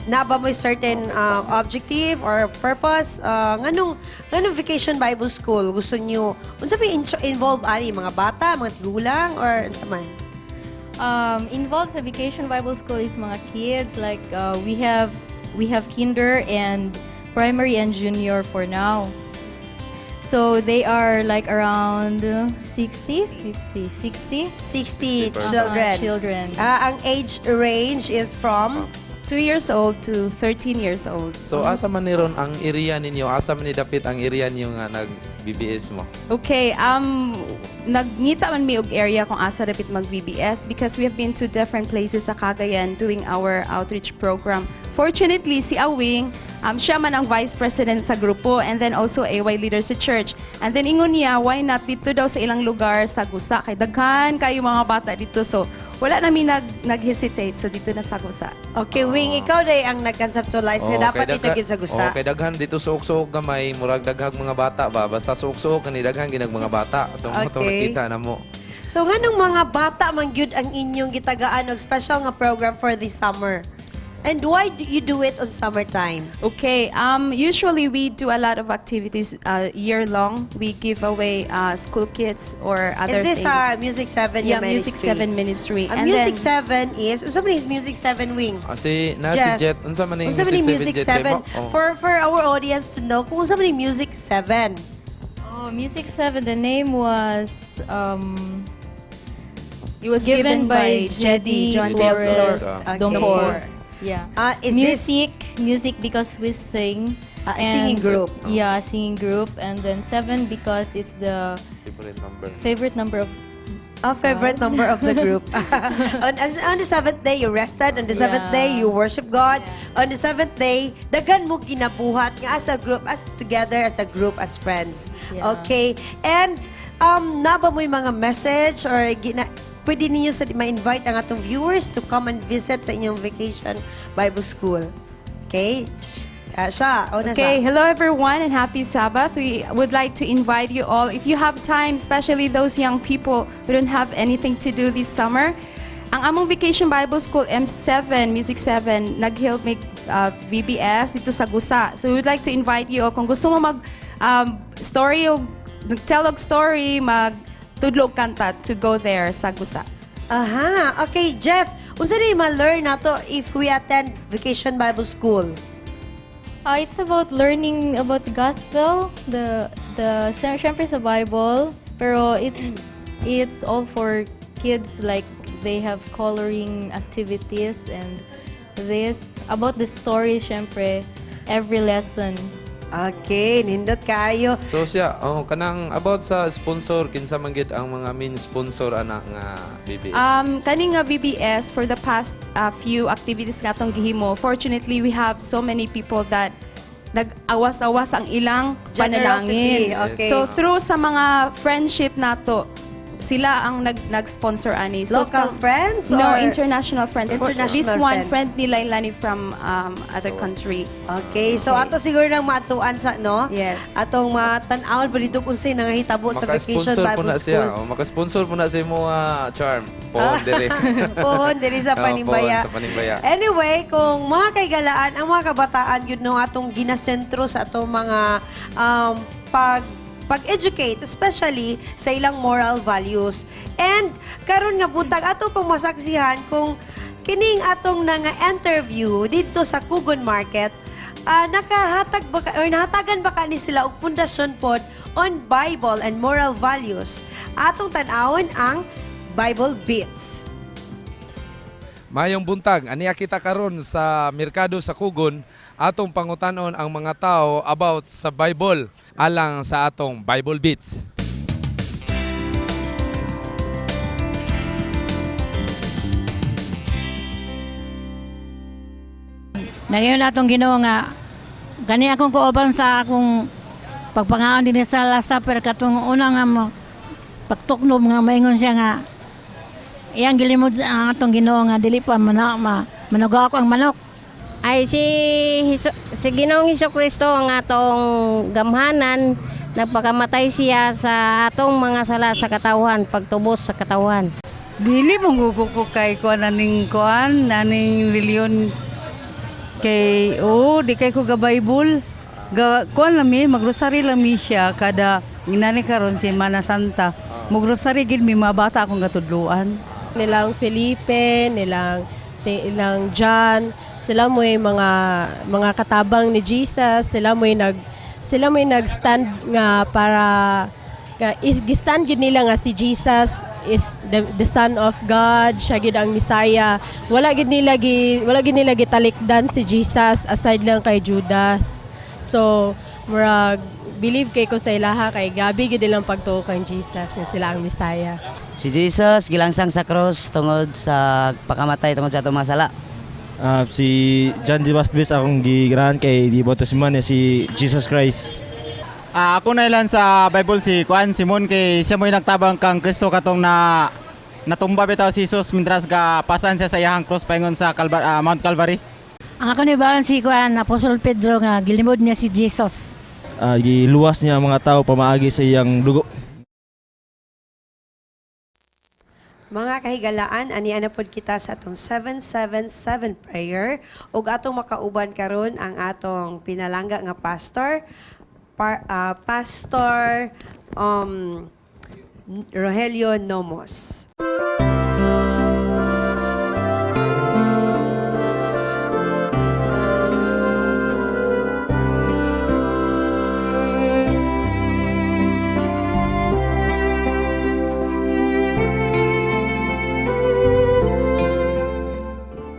Naa ba mo certain objective or purpose? Nganong Vacation Bible School gusto niyo? Unsa may involve ani, mga bata, mga tigulang, or unsa man? Involved sa Vacation Bible School is mga kids. Like we have kinder and primary and junior for now. So they are like around 60, 50, 60? 60 children. Children. Ang age range is from 2 years old to 13 years old. So asa man ni ron ang area ninyo? Asa man ni dapit ang area ninyo nga nag VBS mo? Okay, nagngita man mi og area kung asa dapit mag VBS because we have been to different places sa Cagayan doing our outreach program. Fortunately, si Awing, siya man ang vice president sa grupo and then also AY leader sa church. And then ingon niya, why not dito daw sa ilang lugar sa Gusa? Kay daghan kayo mga bata dito. So, wala namin nag-hesitate. So, dito na sa Gusa. Okay, Wing, ikaw day ang nag-conceptualize nga Oh, dapat kay dito gyud sa Gusa. Oh, kay daghan dito suok-suok gamay, murag daghang mga bata ba. Basta suok-suok kani daghan ginag mga bata. So mo to nakita na mo. So nganong mga bata man gyud ang inyong gitagaan og special nga program for this summer? And why do you do it on summertime? Okay, usually we do a lot of activities year long. We give away school kits or other Is this things. Music 7 Yeah, yung Music ministry? 7 ministry. Ang And Music then- 7 is, unsa man is Music 7, Wing? Ah, si na si Jeff. Jet, unsa man ning Unsa man Music ning 7 Music Jet 7? kay mo? Oh. For our audience to know kung unsa man ning Music 7. Oh, Music 7, the name was It was given by Jedi John Del Flores Flores. Dompor. Yeah. Is this- Music because we sing. Ah, a singing group. Yeah, singing group. And then seven because it's the Favorite number. Favorite number of A favorite number of the group. On the seventh day, you rested. On the seventh day, you worship God. On the seventh day, daghan mo ginabuhat nga as a group, as together, as a group, as friends. Okay? And, naa ba mo yung mga message or pwede ninyo sa ma-invite ang atong viewers to come and visit sa inyong Vacation Bible School? Okay? Siya, una Okay, siya. Hello everyone and happy Sabbath. We would like to invite you all, if you have time, especially those young people who don't have anything to do this summer. Ang among Vacation Bible School M7, Music 7, nag-help make VBS dito sa Gusa. So we would like to invite you all, kung gusto mo mag story o tell og story, mag tudlo og kanta, to go there sa Gusa. Aha. Okay, Jeff, unsa ni ma-learn nato if we attend Vacation Bible School? It's about learning about the gospel, the syempre sa Bible, pero it's all for kids, like they have coloring activities and this about the story, syempre every lesson. Okay, nindot kaayo. So siya, oh, kanang about sa sponsor, kinsa man gid ang mga main sponsor ana nga BBS? Kani nga VBS for the past few activities nga atong gihimo. Fortunately, we have so many people that nag-awas-awas ang ilang Generosity, panalangin. okay. So through sa mga friendship nato, sila ang nag-sponsor ani. So, Local friends No, or- international friends. For this International one friends. friend nila Lani from other country. Okay, so ato siguro nang maatuan sa, no? Yes. Atong matan-awon pa dito kung unsay nangahitabo sa Vacation Maka-sponsor po Bible na siya. School. Oh, maka-sponsor po na sa imo, Charm. Pohon diri. Pohon diri sa Oh, Panimbaya. pohon sa Panimbaya. Anyway, kung mga kaigalaan, ang mga kabataan yun no atong ginasentro sa atong mga pag-educate, especially sa ilang moral values. And karon nga buntag ato pong masaksihan kung kining atong nga interview didto sa Kugon Market, nakahatag ba ka, or nahatagan ba ka ni sila og pundasyon pod on Bible and moral values. Atong tan-awon ang Bible Beats. Mayong buntag, aniya kita karon sa merkado sa Kugon, atong pangutanon ang mga tao about sa Bible alang sa atong Bible Beats. Nangayon atong Ginoo nga gani akong kauban sa akong pagpangaon dinhi sa Last Supper katong una nga mo pagtuknob nga maingon siya nga iyang gilimod sa ang atong Ginoo nga dili pa manuga ako ang manok. Ay si Ginoong Hesus Kristo ang atong gamhanan, nagpakamatay siya sa atong mga sala sa katawhan, pagtubos sa katawhan. Dili mong ko kay kuan aning kuan aning reliyon kay oh di kay ko ga Bible. Ga kuan lang mi magrosary lang mi siya kada inani karon si Mana Santa. Magrosary gid mi mga bata akong gatudloan. Nilang Felipe, nilang si ilang John, sila mo'y mga katabang ni Jesus, sila mo'y nag-stand nga para nga is gistand gyud nila nga si Jesus is the Son of God, siya gyud ang Messiah. Wala gyud nila gitalikdan si Jesus aside lang kay Judas. So murag believe kay ko sa ilaha kay grabe gyud ilang pagtuo kang Jesus nga sila ang Messiah. Si Jesus gilangsang sa cross tungod sa pakamatay tungod sa atong mga sala. Si John the Baptist akong giganahan kay giboto si man si Jesus Christ. Ako na ilan sa Bible si Kuan Simon kay siya mo'y nagtabang kang Kristo katong na natumba bitaw si Jesus mintras ga pasan siya sa iyahang cross paingon sa Mount Calvary. Ang ako ni si kuan Apostol Pedro nga gilimod niya si Jesus. Giluwas niya ang mga tao pamaagi sa iyang dugo. Mga kahigalaan, ania na pod kita sa atong 777 prayer ug atong makauban karon ang atong pinalangga nga pastor, Pastor Rogelio Nomos.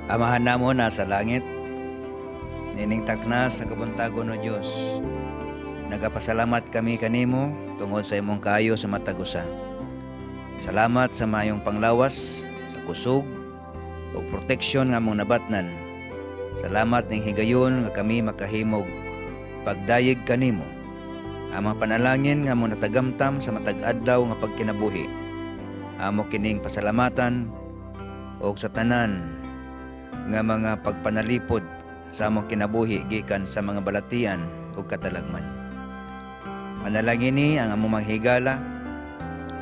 Amahan namo na sa langit, nining takna sa kabuntagon o Dios. Nagapasalamat kami kanimo tungod sa imong kaayo sa matag usa. Salamat sa mayong panglawas, sa kusog ug proteksyon nga among nabatnan. Salamat ning higayon nga kami makahimog pagdayeg kanimo. Amang panalangin nga among natagamtam sa matag adlaw nga pagkinabuhi. Amo kining pasalamatan og sa tanan nga mga pagpanalipod sa among kinabuhi gikan sa mga balatian ug katalagman. Manalangin ni ang among manghigala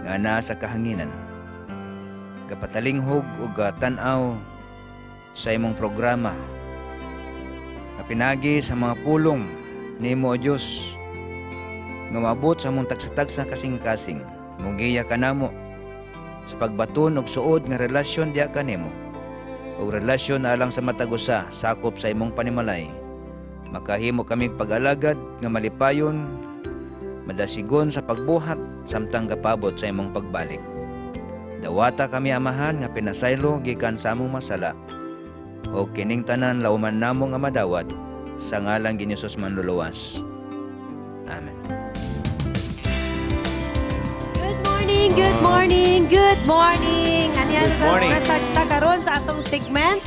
nga naa sa kahanginan. Gapatalinghog ug tan-aw sa imong programa nga pinagi sa mga pulong nimo o Dios nga maabot sa among tagsa-tagsa kasing-kasing. Mugiya kanamo sa pagbaton og suod nga relasyon diha kanimo ug relasyon alang sa matag usa sakop sa imong panimalay. Makahimo kaming pag-alagad nga malipayon, madasigon sa pagbuhat samtang gapabot sa imong pagbalik. Dawata kami Amahan nga pinasaylo gikan sa among masala ug kining tanan lauman namo nga madawat sa ngalan ni Jesus manluluwas. Morning, good morning, good morning. Ano yan Good morning. Nasa karon sa atong segment.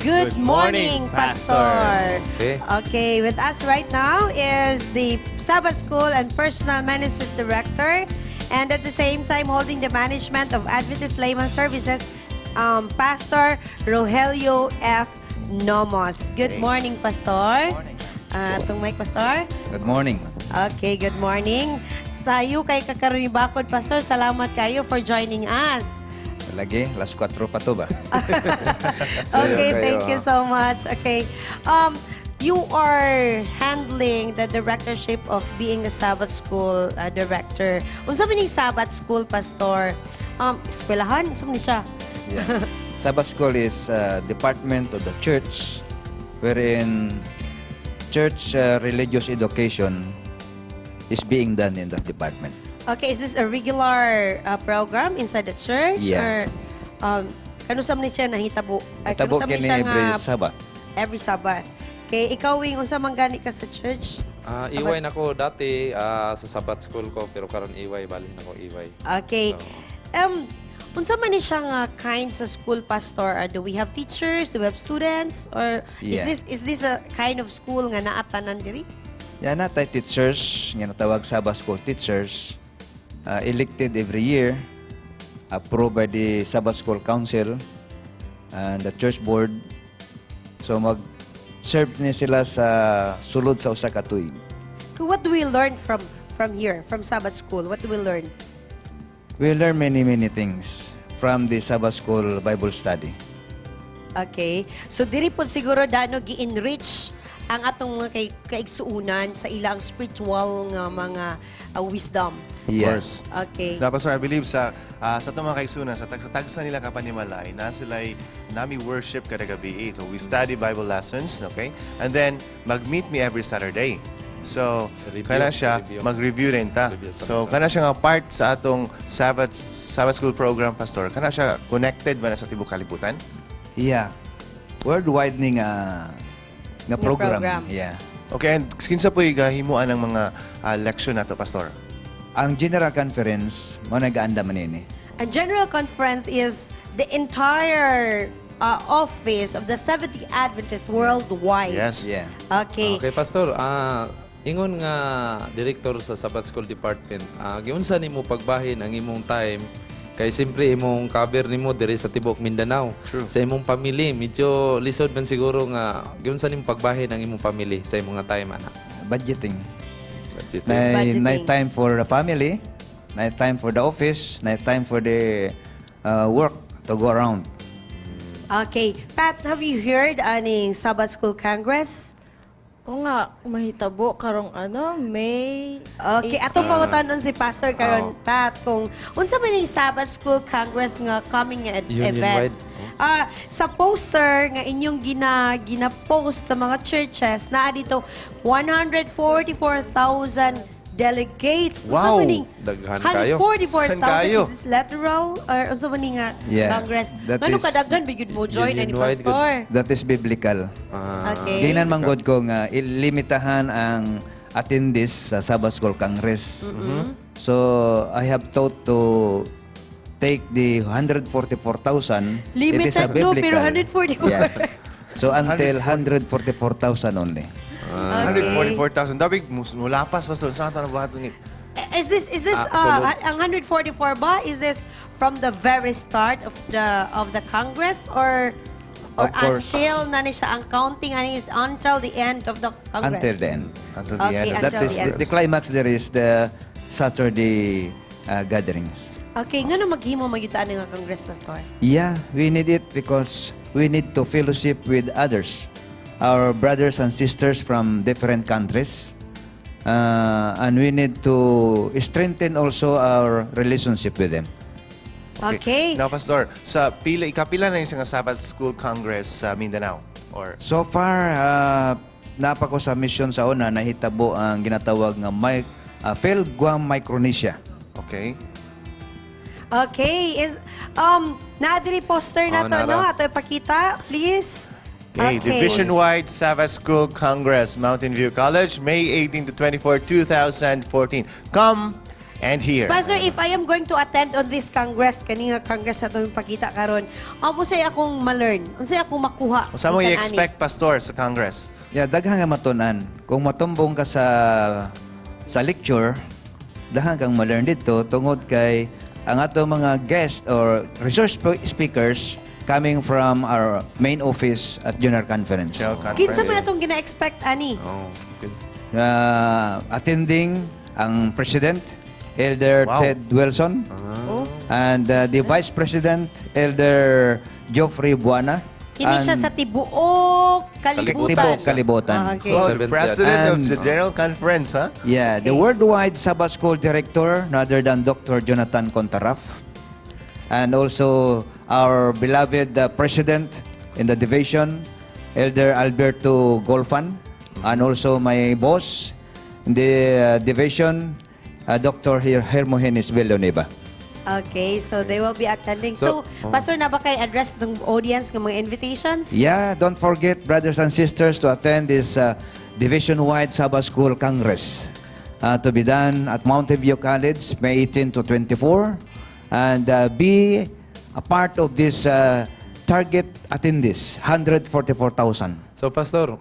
Good, Good morning, morning, Pastor. Pastor. Okay. Okay, with us right now is the Sabbath School and Personal Ministries Director and at the same time holding the management of Adventist Layman Services, Pastor Rogelio F. Nomos. Good Okay. morning, Pastor. Good morning. Atong mic, Pastor. Good morning. Okay, good morning. Sayo kay kakaroon bakod, Pastor. Salamat kayo for joining us. Lagi, alas 4 pa to ba? Okay, thank you so much. Okay. You are handling the directorship of being the Sabbath School director. Unsa man ning Sabbath School, Pastor? Eskwelahan? Unsa man ni siya? Yeah. Sabbath School is a department of the church wherein church religious education is being done in that department. Okay, is this a regular program inside the church? Yeah. Or kanus-a man ni siya nahitabo? Ay, Natabo kanus-a man ni kini siya every nga Sabbath. Every Sabbath. Okay, ikaw, Wing, unsa man gani ka sa church? Sabbath EY na ko dati sa Sabbath School ko, pero karon EY, balhin ako EY. Okay. So, Unsa man ni siya nga kind sa school, Pastor? Do we have teachers? Do we have students? Or is this a kind of school nga naa tanan diri? Yan na tay teachers, nga natawag Sabbath School teachers, elected every year, approved by the Sabbath School Council and the church board. So mag-serve ni sila sa sulod sa usa ka tuig. What do we learn from here, from Sabbath School? What do we learn? We learn many, many things from the Sabbath School Bible study. Okay. So diri pod siguro dano gi-enrich ang atong mga kaigsuunan sa ilang spiritual nga mga wisdom. Of course. Okay. Na, Pastor, I believe sa atong mga kaigsunan, sa tagsa nila kapanimalay, na sila'y nami worship kada gabi. So we study Bible lessons, okay? And then, mag-meet me every Saturday. So, Review, kana siya, review. mag-review rin ta. Review sa So, Sabbath. kana siya nga part sa atong Sabbath School program, Pastor. Kana siya connected ba na sa tibok kalibutan? Yeah. Worldwide ni nga Nga program. program. Yeah. Okay, and kinsa po'y gahimuan ng mga leksyon nato, Pastor? Ang General Conference, mo nagaanda man ini. A general conference is the entire office of the Seventh-day Adventist worldwide. Yes. Yeah. Okay. Okay, Pastor, ingon nga director sa Sabbath School Department, giunsa nimo pagbahin ang imong time kay siyempre imong cover nimo diri sa tibuok Mindanao. True. Sa imong family, medyo lisod man siguro nga giunsa nimo pagbahin ang imong family sa imong nga time ana. Budgeting. Budgeting. Nay, Budgeting. Nay time for the family, nay time for the office, nay time for the work to go around. Okay. Pat, have you heard aning Sabbath School Congress? O nga, mahitabo karong ano, May Okay, 18. atong pangutan-on si Pastor karon, Oo. Pat, kung unsa man ning Sabbath School Congress nga coming nga Union-wide. event. Sa poster nga inyong gina-post sa mga churches naa dito 144,000 delegates. Unsa Wow! man ning Daghan kayo. 144,000? Daghan kayo. Is this literal or unsa man ning nga Yeah. Congress? That Ngano kadaghan bigid mo join ani Union-wide, Pastor? That is biblical. Okay. Ginan man gud ko nga ilimitahan ang attendees sa Sabbath School Congress. So I have thought to take the 144,000. It is a Limited, no, pero biblical. 144. Yeah. So until 144,000 only. 144,000. Dabig, mulapas, Pastor. Saan ka nabuhat ng Is this Sulod. ang 144 ba, is this from the very start of the Congress or Of course. until na ni siya ang counting ani is until the end of the Congress? Until the end. Until the Okay, end of until That is the end. the climax there is the Saturday gatherings. Okay, ngano maghimo magyutaan nga Congress, Pastor? Yeah, we need it because we need to fellowship with others, our brothers and sisters from different countries. And we need to strengthen also our relationship with them. Okay. Now, Pastor, sa pila, ikapila na yung nga Sabbath School Congress sa Mindanao? Or So far, napa ko sa mission sa una, nahitabo ang ginatawag nga Phil Guam Micronesia. Okay. Okay, is naa diri poster na Oh, to, no? nara. Ato ipakita, please. Okay, Division-wide Sabbath School Congress, Mountain View College, May 18 to 24, 2014. Come And here. Pastor, if I am going to attend on this Congress, kani nga Congress na itong pakita karon, unsay akong ma-learn? Unsay akong makuha? Unsa mo Bisan ani? I-expect, Pastor, sa Congress? Yeah, daghan nga matunan. Kung matumbong ka sa lecture, daghan kang ma-learn dito tungod kay ang ato mga guest or resource speakers coming from our main office at General Conference. Kinsa man atong gina-expect ani? Oh. Attending ang President, Elder Ted Wilson, and the Vice President, Elder Geoffrey Buana. Kini siya and sa tibuok kalibutan. Tibuok kalibutan. Ah, okay. So, the President of And- the General Conference, huh? Yeah, the Worldwide Sabbath School Director, no other than Dr. Jonathan Contaraf. And also our beloved President in the division, Elder Alberto Golfan. And also my boss in the division, Dr. Hermogenes Villanueva. Okay, so they will be attending. So, So, oh. Pastor, na ba kay address ng audience ng mga invitations? Yeah, don't forget, brothers and sisters, to attend this division-wide Sabbath School Congress to be done at Mountain View College, May 18 to 24. And be a part of this target attendees, 144,000. So Pastor,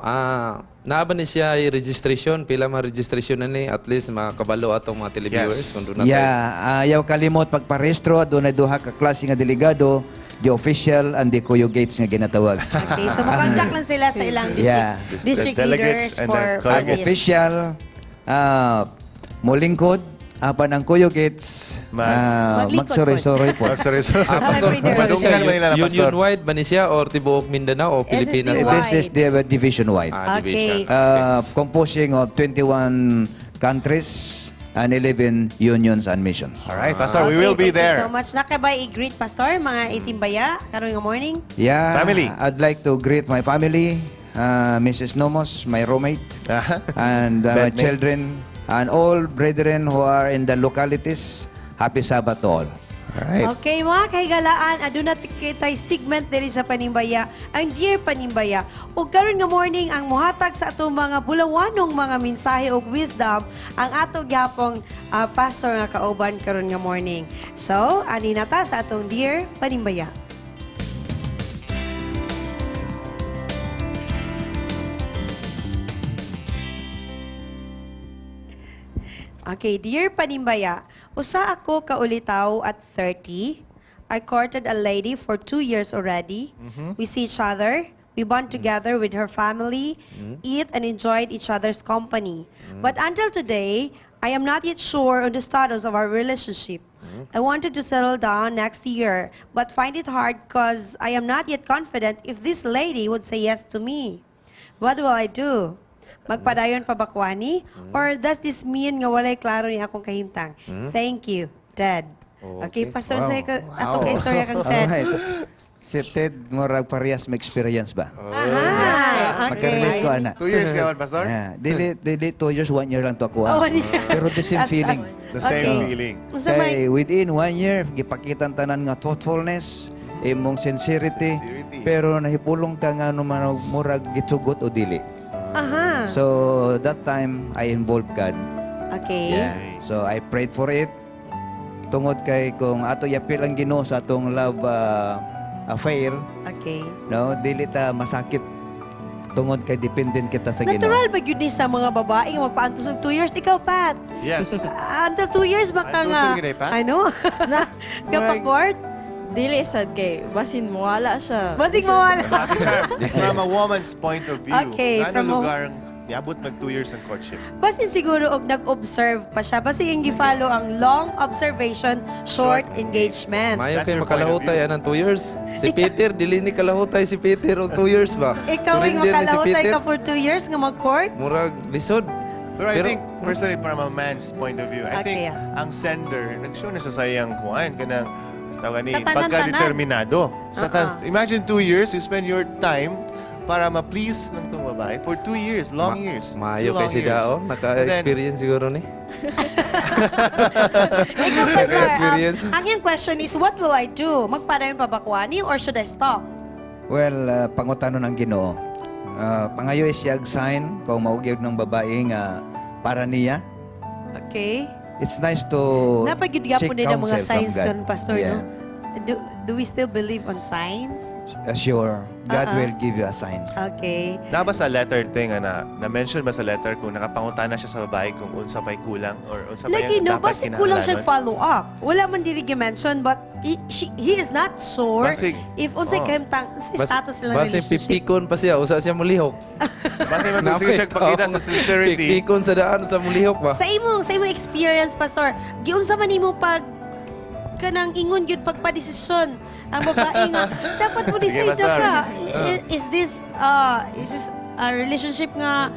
naa ba ni siya ay registration? Pila man registration na ni? At least makakabalo atong mga televiewers kung doon na. Yeah, ayaw kalimot pagparehistro, dunay duha ka klase nga delegado, the official and the Kuyo Gates nga ginatawag. Okay, so mo-contact lang sila sa ilang district, district The leaders delegates and for, the for Ang this. official, molingkod, apan ang Kuyo Gates, Maglingkod magsuroy-suroy po. Magsuroy-suroy. Ah, Pastor, Madunggan man nila na, Pastor. Union-wide ba ni siya or tibuok Mindanao o Pilipinas? This is the division-wide. Ah, division. Composing of 21 countries and 11 unions and missions. All right, Pastor, we will be Thank you there. so much. Nakabay i-greet, Pastor, mga itimbaya, karon nga morning. Yeah. Family. I'd like to greet my family, Mrs. Nomos, my roommate, and my Bedmate. children, and all brethren who are in the localities. Happy Sabbath to all. All right. Okay, mga kahigalaan, aduna kitay segment diri sa Panimbaya, ang Dear Panimbaya. Ug karon nga morning ang muhatag sa atong mga bulawanong mga mensahe ug wisdom ang ato gyapong pastor nga kauban karon nga morning. So, ani na ta sa atong Dear Panimbaya. Okay, Dear Panimbaya, usa ako kaulitaw at 30. I courted a lady for 2 years already. We see each other. We bond together with her family, eat and enjoyed each other's company. But until today, I am not yet sure on the status of our relationship. I wanted to settle down next year, but find it hard because I am not yet confident if this lady would say yes to me. What will I do? Magpadayon pa ba ko ani? Or does this mean nga walay klaro ni akong kahimtang? Thank you, Ted. Okay, Pastor, sa atong istorya kang Ted. Alright. Si Ted, murag parehas may experience ba? Ah, okay. Makarelate ko, ana. 2 years ka man, Pastor? Yeah. Dili, dili 2 years, one year lang to ako. Ah. Oh, one year. Pero the same feeling. The same feeling. Unsa may Kay within one year, gipakitan tanan nga thoughtfulness, imong sincerity, Sincerity. pero nahipulong ka nga no man murag gitugot o dili. So that time I involved God. Yeah. So I prayed for it. Tungod kay kung ato yapil ang Ginoo sa atong love affair, no, dili ta masakit tungod kay dependent kita sa Ginoo. Natural ba gyud ni sa mga babae nga magpaantos og 2 years? Ikaw, Pat? Yes. Ah, until 2 years baka nga. Antusin gid, Pat? Ano? Gapa-court? Dili sad kay basin mawala siya. Basig mawala. Ate Charm, from a woman's point of view, Okay, ano lugar niabot mag 2 years ang courtship? Basin siguro og nag-observe pa siya. Basin yung gi-follow ang long observation, short engagement. Mayo That's kay your point of makalahutay view. anang 2 years. Si Peter, dili ni kalahutay si Peter og 2 years ba? Ikaw yung Surrender ni si makalahutay Peter. ka for 2 years nga mag-court? Murag lisod. Pero I think, personally, from a man's point of view, I think ang sender, nag-show na sa sayang kuan, kanang tawag ni Sa tanan-tanan. pagka-determinado. Sa imagine 2 years, you spend your time para ma-please ng tong babae for 2 years, long years. Maayo Two kay long si years. Dao, And then, naka-experience siguro ni. Ikaw, Pastor, Naka-experience. ang iyang question is, what will I do? Magpadayon pa ba ko ani or should I stop? Well, pangutanon ang Ginoo. Pangayo is siyag sign kung mao gyud ng babae nga para niya. It's nice to Napagid gapon seek din ang mga counsel from signs God. karon, Pastor, Yeah. no? Do we still believe on signs? Sure. God will give you a sign. Okay. Na ba sa letter thing, ana, na-mention ba sa letter kung nakapangutana siya sa babae kung unsa pa'y kulang or unsa pa Lagi yung no, dapat basta kulang siya kinahanglanon? follow up. Wala man diri gi-mention, but he is not sure if unsay kahimtang sa status nila Basi relationship. pipikon pa siya, usa siya mulihok. Basi sige siya pagkita sa sincerity. Pipikon sa daan sa mulihok ba? Sa imong experience, Pastor, giunsa man nimo pag kanang ingon gyud pagpadesisyon ang babae nga dapat mo Sige, decide na Pastor. ka. Is this a relationship nga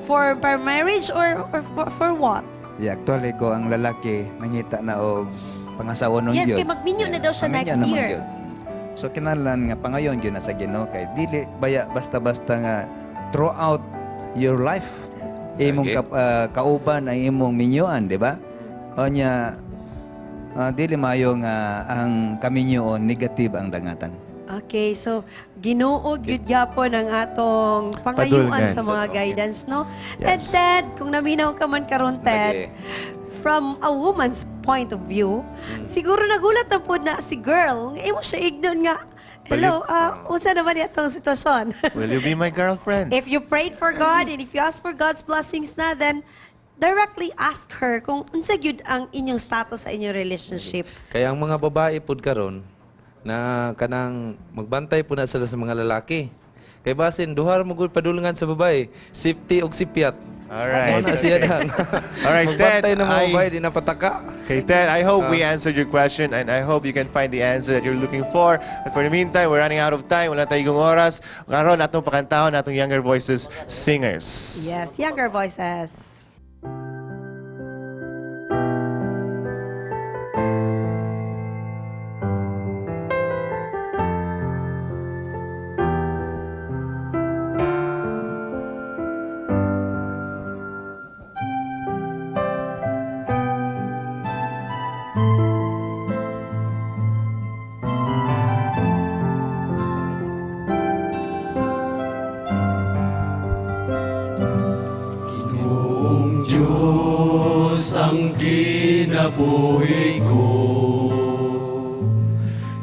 for marriage or for what? Yeah, actually ko ang lalaki nangita na og pangasawa nun Yes, gyud. kay magminyo na daw siya Paminyo next naman year. gyud. So kinahanglan nga pangayon gyud na sa Ginoo kay dili baya basta-basta nga throughout your life imong kauban ang imong minyuan, di ba? O nya dili maayo nga ang kaminyoon negative ang dangatan. Okay, so Ginoo gyud gyapon ang atong pangayuan Padulngan. sa mga guidance, no? And Yes. Ted, kung naminaw ka man karon, Ted, from a woman's point of view, siguro nagulat na po na si girl, nga imo siya ignon nga, hello, unsa naman atong sitwasyon? Will you be my girlfriend? If you prayed for God and if you ask for God's blessings na, then directly ask her kung unsa gyud ang inyong status sa inyong relationship. Kaya ang mga babae pud karon na kanang magbantay po na sila sa mga lalaki. Kay basin duha ra mo gud padulngan sa babae, safety og sipyat. Alright. Mao na siya dang. Alright, Ted. Magbantay ng mga babae di na pataka. Okay, Ted, I hope we answered your question and I hope you can find the answer that you're looking for. But for the meantime, we're running out of time. Wala tayong oras. Karon atong pakantahon atong Younger Voices singers. Yes, Younger Voices. Ginoong Diyos ang kinabuhi ko,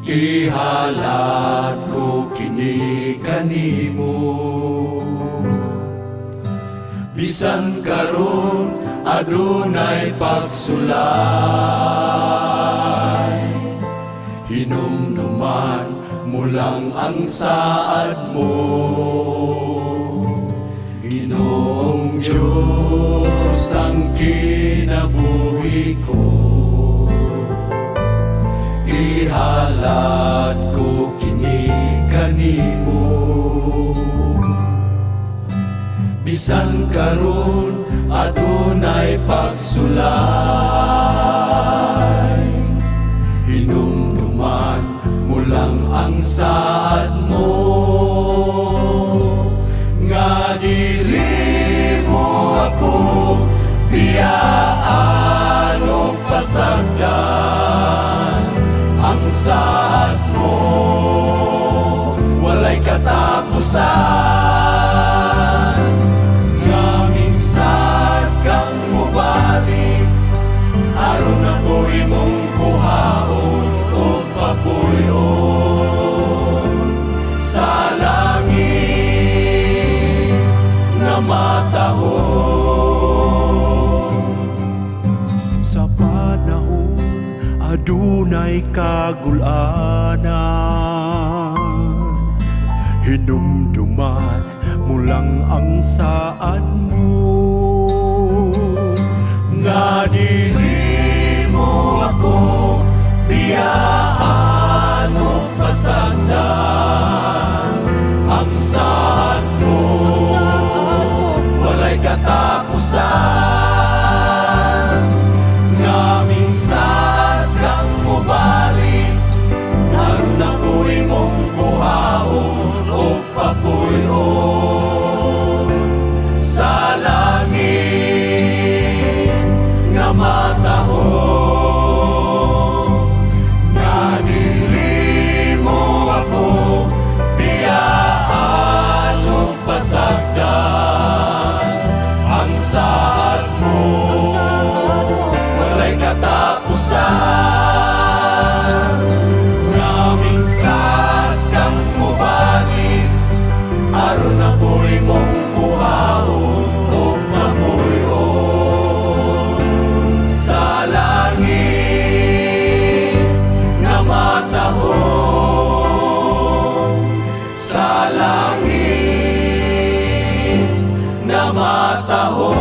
ihalad ko kini kanimo. Bisan karon adunay pagsulay, hinumduman mo lang ang saad mo. Ginoong Diyos ang kinabuhi ko, ihalad ko kini kanimo. Bisan karon adunay pagsulay, hinumduman mo lang ang saad mo, nga dili mo ako biyaan o pasagdan. Ang saad mo walay katapusan, nga minsan kang mubalik aron ako imong kuhaon o papuyon sa langit nga matahom. Sa panahon adunay kagulanan, hinumduman mo lang ang saad mo, nga dili mo ako biyaan o pasagdan. Ang saad mo walay katapusan, nga minsan kang mubalik aron ako imong kuhaon o papuyon sa langit nga matahom, nga dili mo ako biyaan o pasagdan. Ang saad langit na mataho.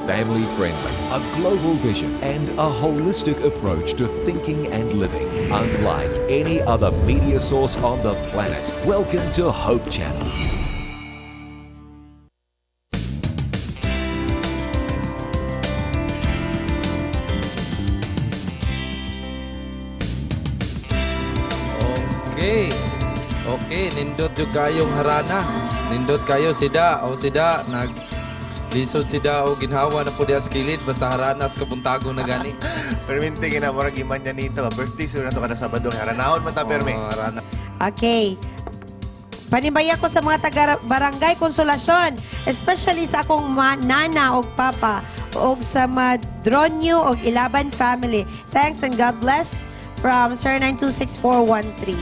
Family friendly, a global vision, and a holistic approach to thinking and living, unlike any other media source on the planet. Welcome to Hope Channel. Okay. Okay, nindot jud kayong harana. Nindot kayo sida o sida nag lisod sida o ginhawa na po diya sa kilid basta harana sa kabuntago na gani. Perminti gina murag iman niya nito. Birthday siguro nato kada Sabado. Haranahon man ta permi. Oh, harana. Okay. Panimbaya ko sa mga taga Barangay Consolacion, especially sa akong nana og papa og sa Madronio og Ilaban family. Thanks and God bless from Sir 926413.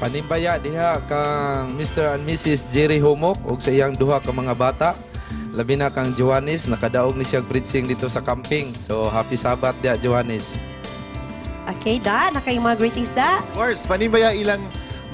Panimbaya diha kang Mr. and Mrs. Jerry Humok og sa iyang duha ka mga bata. Labi na kang Johannes, nakadaog ni siya preaching dito sa camping. So happy Sabbath diha, Johannes. Okay, da, nakay mga greetings da. Of course, panimbaya ilang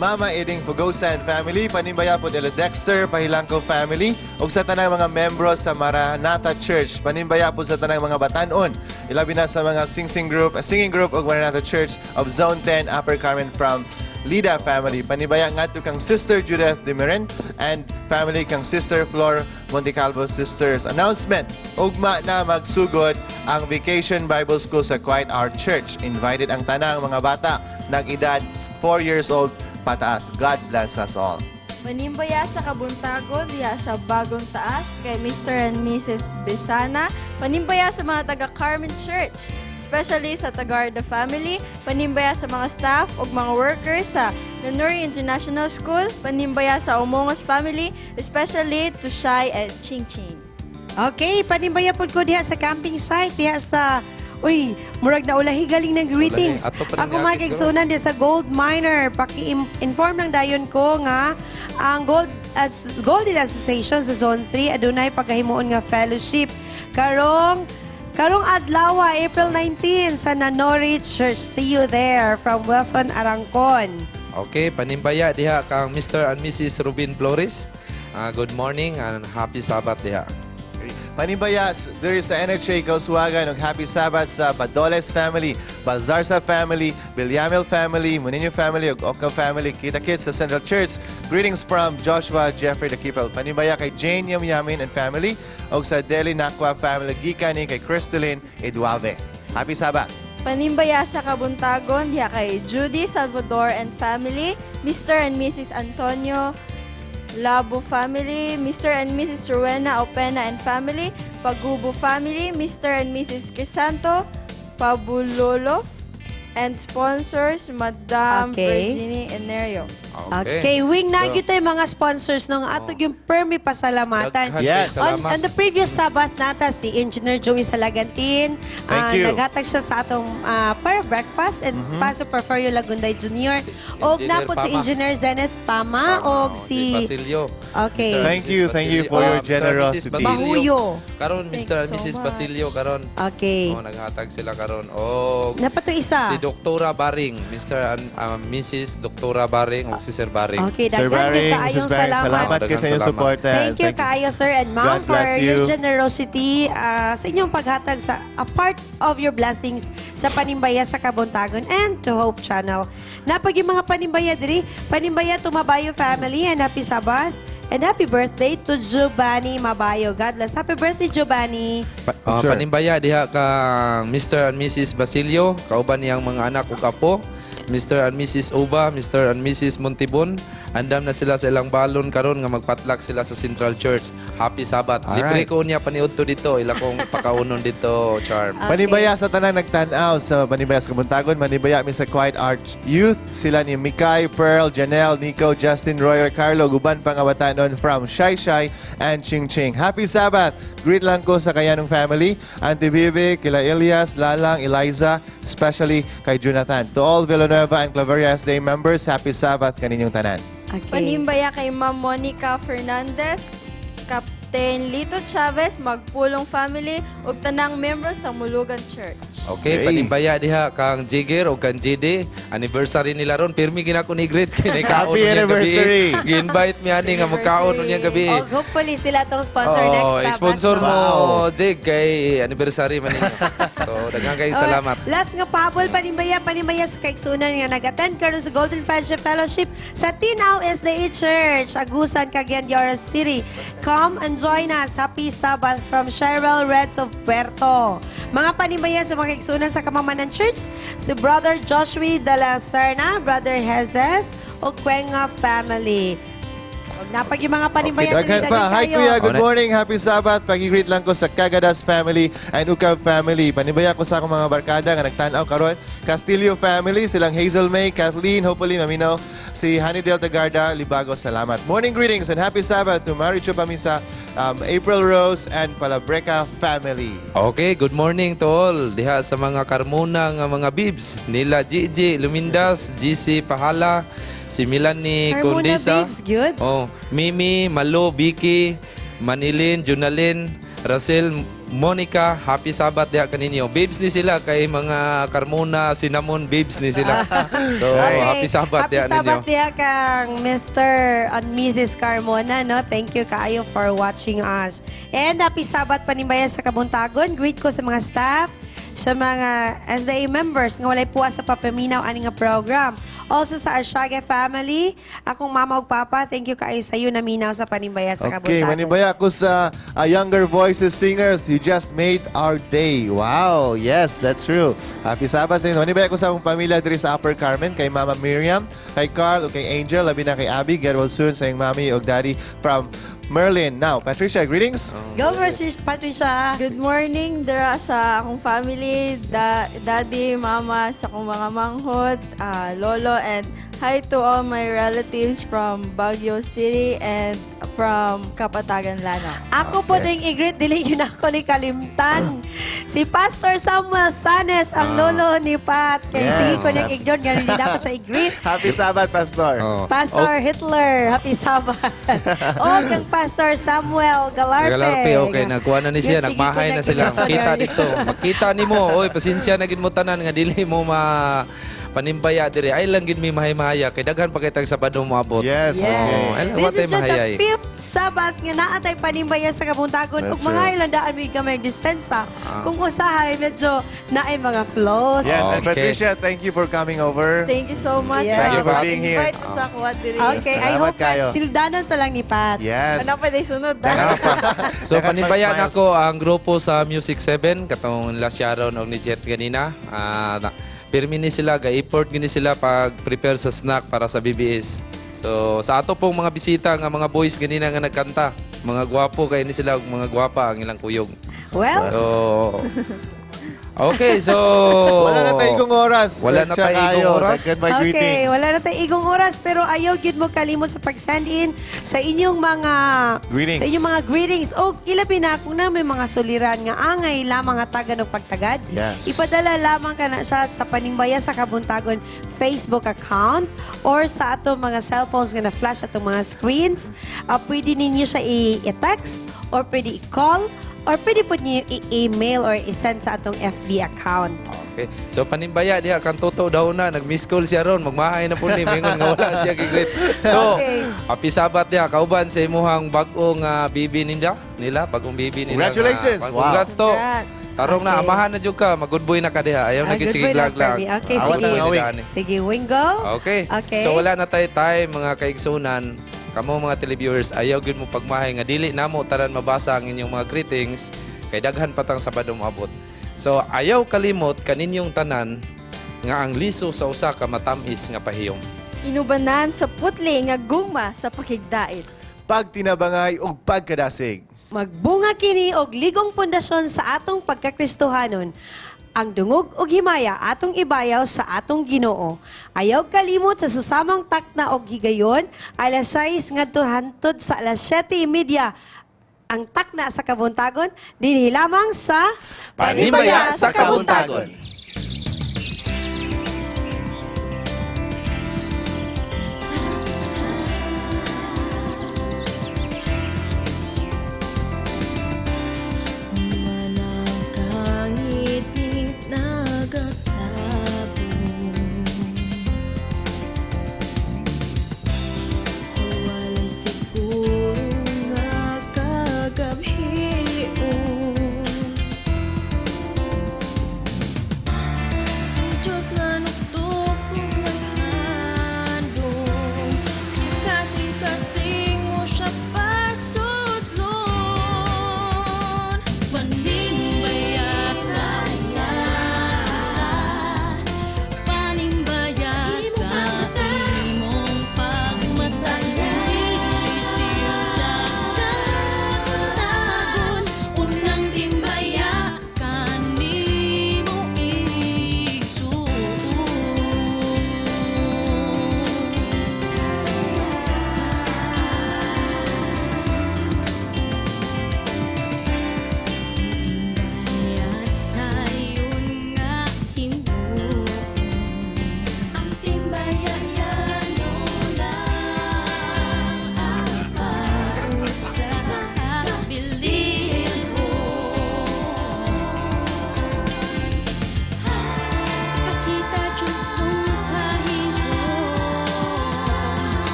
Mama Eding Fugosan family, panimbaya po Dela Dexter Pahilangko family, ug sa tanang mga membro sa Maranatha Church, panimbaya po sa tanang mga batanon, ilabi na sa mga sing-sing group, singing group ug Maranatha Church of Zone 10 Upper Carmen from Lida family. Panimbaya ngadto kang Sister Judith Demiren and family kang Sister Flor Montecalvo Sisters. Announcement, ugma na magsugod ang Vacation Bible School sa Quiet Hour Church. Invited ang tanang mga bata nag-edad 4 years old pataas. God bless us all. Panimbaya sa Kabuntagon diha sa Bagong Taas kay Mr. and Mrs. Besana. Panimbaya sa mga taga Carmen Church, especially sa Tagarda family. Panimbaya sa mga staff ug mga workers sa Nanuri International School. Panimbaya sa Umongos family, especially to Shai and Ching Ching. Okay, panimbaya pod ko diha sa camping site diha sa, uy, murag na ulahi galing ng greetings. Ulahi. Ato pa rin Ako mga niagit kaigsunan diha sa Gold Miner, paki-inform lang dayon ko nga ang Golden Association sa Zone 3 adunay pagkahimuon nga fellowship karong karong adlaw, April 19 sa Nanori Church. See you there from Wilson Arangcon. Okay, panimbaya diha kang Mr. and Mrs. Rubin Flores. Good morning and happy Sabbath diha. Panimbaya, there is sa NHA Kauswagan ug happy Sabbath sa Badoles family, Bazarsa family, Villamil family, Munino family ug Oka family. Kita-kits sa Central Church. Greetings from Joshua Jeffrey Dakipel. Panimbaya kay Jane Yamyamin and family ug sa Deli Nakwa family gikan ni kay Crystalline Eduave. Happy Sabbath. Panimbaya sa Kabuntagon diha kay Judy Salvador and family, Mr. and Mrs. Antonio Labo family, Mr. and Mrs. Rowena Opena and family, Pagubo family, Mr. and Mrs. Crisanto Pabulolo, and sponsors Madam Virginie Enerio. Okay, wing na gyud tayo mga sponsors nung ato yung permi pasalamatan. Daghan Yes. On the previous Sabbath nata si Engineer Joey Salagantin. Thank you. Naghatag siya sa atong para breakfast and Paso Porforio Lagunday Jr. Og Engineer napod si Pama. Engineer Zenith Pama og si Basilio. Okay. Mr. and Thank Mrs. you, thank you Basilio. for your Mr. and Mrs. generosity. Basilio. Bahuyo. Karon Thank Mr. and you so Mrs. much. Basilio karon. Okay. Oh, naghatag sila karon. Og Napato isa. si Doktora Baring, Mr. and Mrs. Doktora Baring ug si Sir Baring. Okay, Sir daghan gyud Baring, kaayong Mrs. Baring, salamat. salamat kayo sa inyong Salamat. suporta. Thank you kaayo, sir and ma'am, God for bless your you. generosity sa inyong paghatag sa a part of your blessings sa Panimbaya sa Kabuntagon and to Hope Channel. Napag yung mga panimbaya diri, Panimbaya to Mabayo family and happy Sabbath and happy birthday to Giovanni Mabayo. God bless. Happy birthday, Giovanni. Panimbaya diha kang Mr. and Mrs. Basilio, kauban niyang mga anak ug apo. Mr. and Mrs. Uba, Mr. and Mrs. Montibon. Andam na sila sa ilang balon karon nga magpatlak sila sa Central Church. Happy Sabbath. Alright. Libre ko niya paniudto dito. Ila kong pakaunon dito, Charm. Okay. Panibaya sa tanang nagtan-aw sa Panibaya sa Kabuntagon, Manibaya mi sa Quiet Art Youth, sila ni Mikay, Pearl, Janelle, Nico, Justin, Roy, Ricardo, guban pang abatanon from Shai Shai and Ching Ching. Happy Sabbath! Greet lang ko sa Kayanong family, Auntie Bibi, kila Elias, Lalang, Eliza, especially kay Jonathan. To all Villanueva and Claveria Day members, happy Sabbath kaninyong tanan. Okay. Panimbaya kay Ma'am Monica Fernandez, Captain Lito Chavez, Magpulong family ug tanang members sa Mulugan Church. Okay, panimbaya diha kang Jigger o kang JD. Anniversary nila ron. Pirmi gina ko ni greet kay kaon Happy unyang gabi. anniversary. Gi-invite mi ani nga magkaon unyang gabi. Og hopefully sila tong sponsor Oo, next Sabbath, sponsor no? mo, Jig, kay anniversary man ninyo. So, daghang kayong salamat. Last nga pahabol, panimbaya sa kaigsunan nga nag-attend karon sa Golden Friendship Fellowship sa Tinaw SDA Church, Agusan, Cagayan de Oro City. Come and join us. Happy Sabbath from Cheryl Reds of Puerto. Mga panimbaya sa mga kaigsunan sa Kamamanan Church, si Brother Joshua de la Serna, Brother Jesus, o Cuenga Family. Og napag yung mga panimbaya Okay, daghan dali, pa. daghan Hi kayo. Kuya, good morning. Happy Sabbath. Pag-greet lang ko sa Cagadas family and Ukab family. Panimbaya ko sa akong mga barkada nga nagtan-aw karon. Castillo family, silang Hazel May, Kathleen, hopefully maminaw si Honey Del Tagarda, Libago, salamat. Morning greetings and happy Sabbath to Maricho Pamisa, April Rose and Palabreca family. Okay, good morning to all. Diha sa mga Carmona nga mga bibs. Nila GG Lumindas, GC Pahala, si Melanie Carmona Condesa. babes, good. Oh, Mimi, Malo, Vicky, Manilin, Junalin, Russell, Monica, happy Sabbath diha kaninyo. Babes ni sila kay mga Carmona, Cinnamon babes ni sila. So, happy Sabbath Happy diha ninyo. Sabbath diha kang Mr. and Mrs. Carmona, no? Thank you kaayo for watching us. And happy Sabbath panimbayan sa Kabuntagon. Greet ko sa mga staff, sa mga SDA members nga walay puwas sa papaminaw ani nga program. Also sa Arsiaga family, akong mama ug papa, thank you kaayo sa iyo naminaw sa panimbaya sa Okay, Kabuntagon. manibaya ko sa Younger Voices Singers. You just made our day. Wow, yes, that's true. Happy Sabbath sa inyo. Manibaya ko sa akong pamilya diri sa Upper Carmen, kay Mama Miriam, kay Carl, o kay Angel, labi na kay Abby. Get well soon sa iyong mami o daddy from Merlin. Now, Patricia, greetings. Go, Patricia. Good morning dira sa akong family, daddy, mama, sa akong mga manghod, lolo, and hi to all my relatives from Baguio City and from Kapatagan, Lanao. Ako po ding i-greet, dili yun ako ni kalimtan. Si Pastor Samuel Sanes, ang lolo ni Pat. Kay sige ko niyang ignore, ganun din ako siya i-greet. Happy Sabbath, Pastor. Pastor Hitler, happy Sabbath. O, kang Pastor Samuel Galarpe. Galarpe, okay, nagkuha na ni siya, Yes, sige nagmahay ko na sila. nag-greet siya, Makita Gary. dito. Makita nimo, oy, pasensya na gid mo tanan nga dili mo ma panimbaya diri. Ay lang gid mi mahay-mahaya kay daghan pa kay tag Sabado moabot. Yes. Yes. Oh, ay lang This watay is just the mahayay. fifth Sabbath nga naa tay panimbaya sa Kabuntagon. That's Ug mga true. ilang daan mi gamay dispensa. Kung usahay medyo naay mga flows. Yes, and Okay. Patricia, thank you for coming over. Thank you so much. Yes. Thank you for sa being here. invite sa ako diri. Okay, I Salamat hope kayo. that sinundanan pa lang ni Pat. Yes. Ano pa day sunod? So Daghan panimbaya pang na ko ang grupo sa Music 7 katong La Sharon og ni Jet ganina. Pirmi ni sila ga-effort gini sila pag prepare sa snack para sa BBS. So sa ato pong mga bisita nga mga boys ganina nga nagkanta, mga gwapo kay ni sila ug mga gwapa ang ilang kuyog. Well, So okay, so Wala na tayo igong oras. Wala na Siya tayo igong kayo. oras. Daghan may okay, greetings. wala na tayong igong oras pero ayaw gyud mo kalimot sa pag-send in sa inyong mga Greetings. Sa inyong mga greetings. O ilabi na kung na may mga suliran nga angay lamang nga tagan og pagtagad. Yes. Ipadala lamang ka na siya sa Panimbaya sa Kabuntagon Facebook account or sa atong mga cellphones nga na-flash atong mga screens. Pwede ninyo siya i-text or pwede i-call or pwede po niyo i-email or i-send sa atong FB account. Okay. So panimbaya diha kang Toto daw na nag-miss call siya ron, magmahay na po ni mingon nga wala siya gi-greet. So, happy Sabbath diha kauban sa imuhang bag-ong bibi nila, bagong bibi nila. Congratulations. Nga, Wow. Congrats to. Congrats. Tarong na amahan na jud ka, mag-good boy na ka diha. Ayaw na Ah, gid good sige boy na, lag lag. Kirby. Okay, Awat sige. na awing. Sige, Wingo. Okay. Okay. So wala na tayo time mga kaigsunan. Kamo mga televiewers, ayaw gyud mo pagmahay nga dili namo tanan mabasa ang inyong mga greetings kay daghan pa tang Sabado moabot. So ayaw kalimot kaninyong tanan nga ang liso sa usa ka matamis nga pahiyom. Inubanan sa putli nga gugma sa pakigdait. Pagtinabangay ug pagkadasig. Magbunga kini og ligong pundasyon sa atong pagkakristohanon. Ang dungog og himaya atong ibayaw sa atong Ginoo. Ayaw kalimot sa susamang takna og higayon alas 6 ngadto hantod sa alas 7:30 ang takna sa Kabuntagon dinhi lamang sa Panimbaya sa Kabuntagon.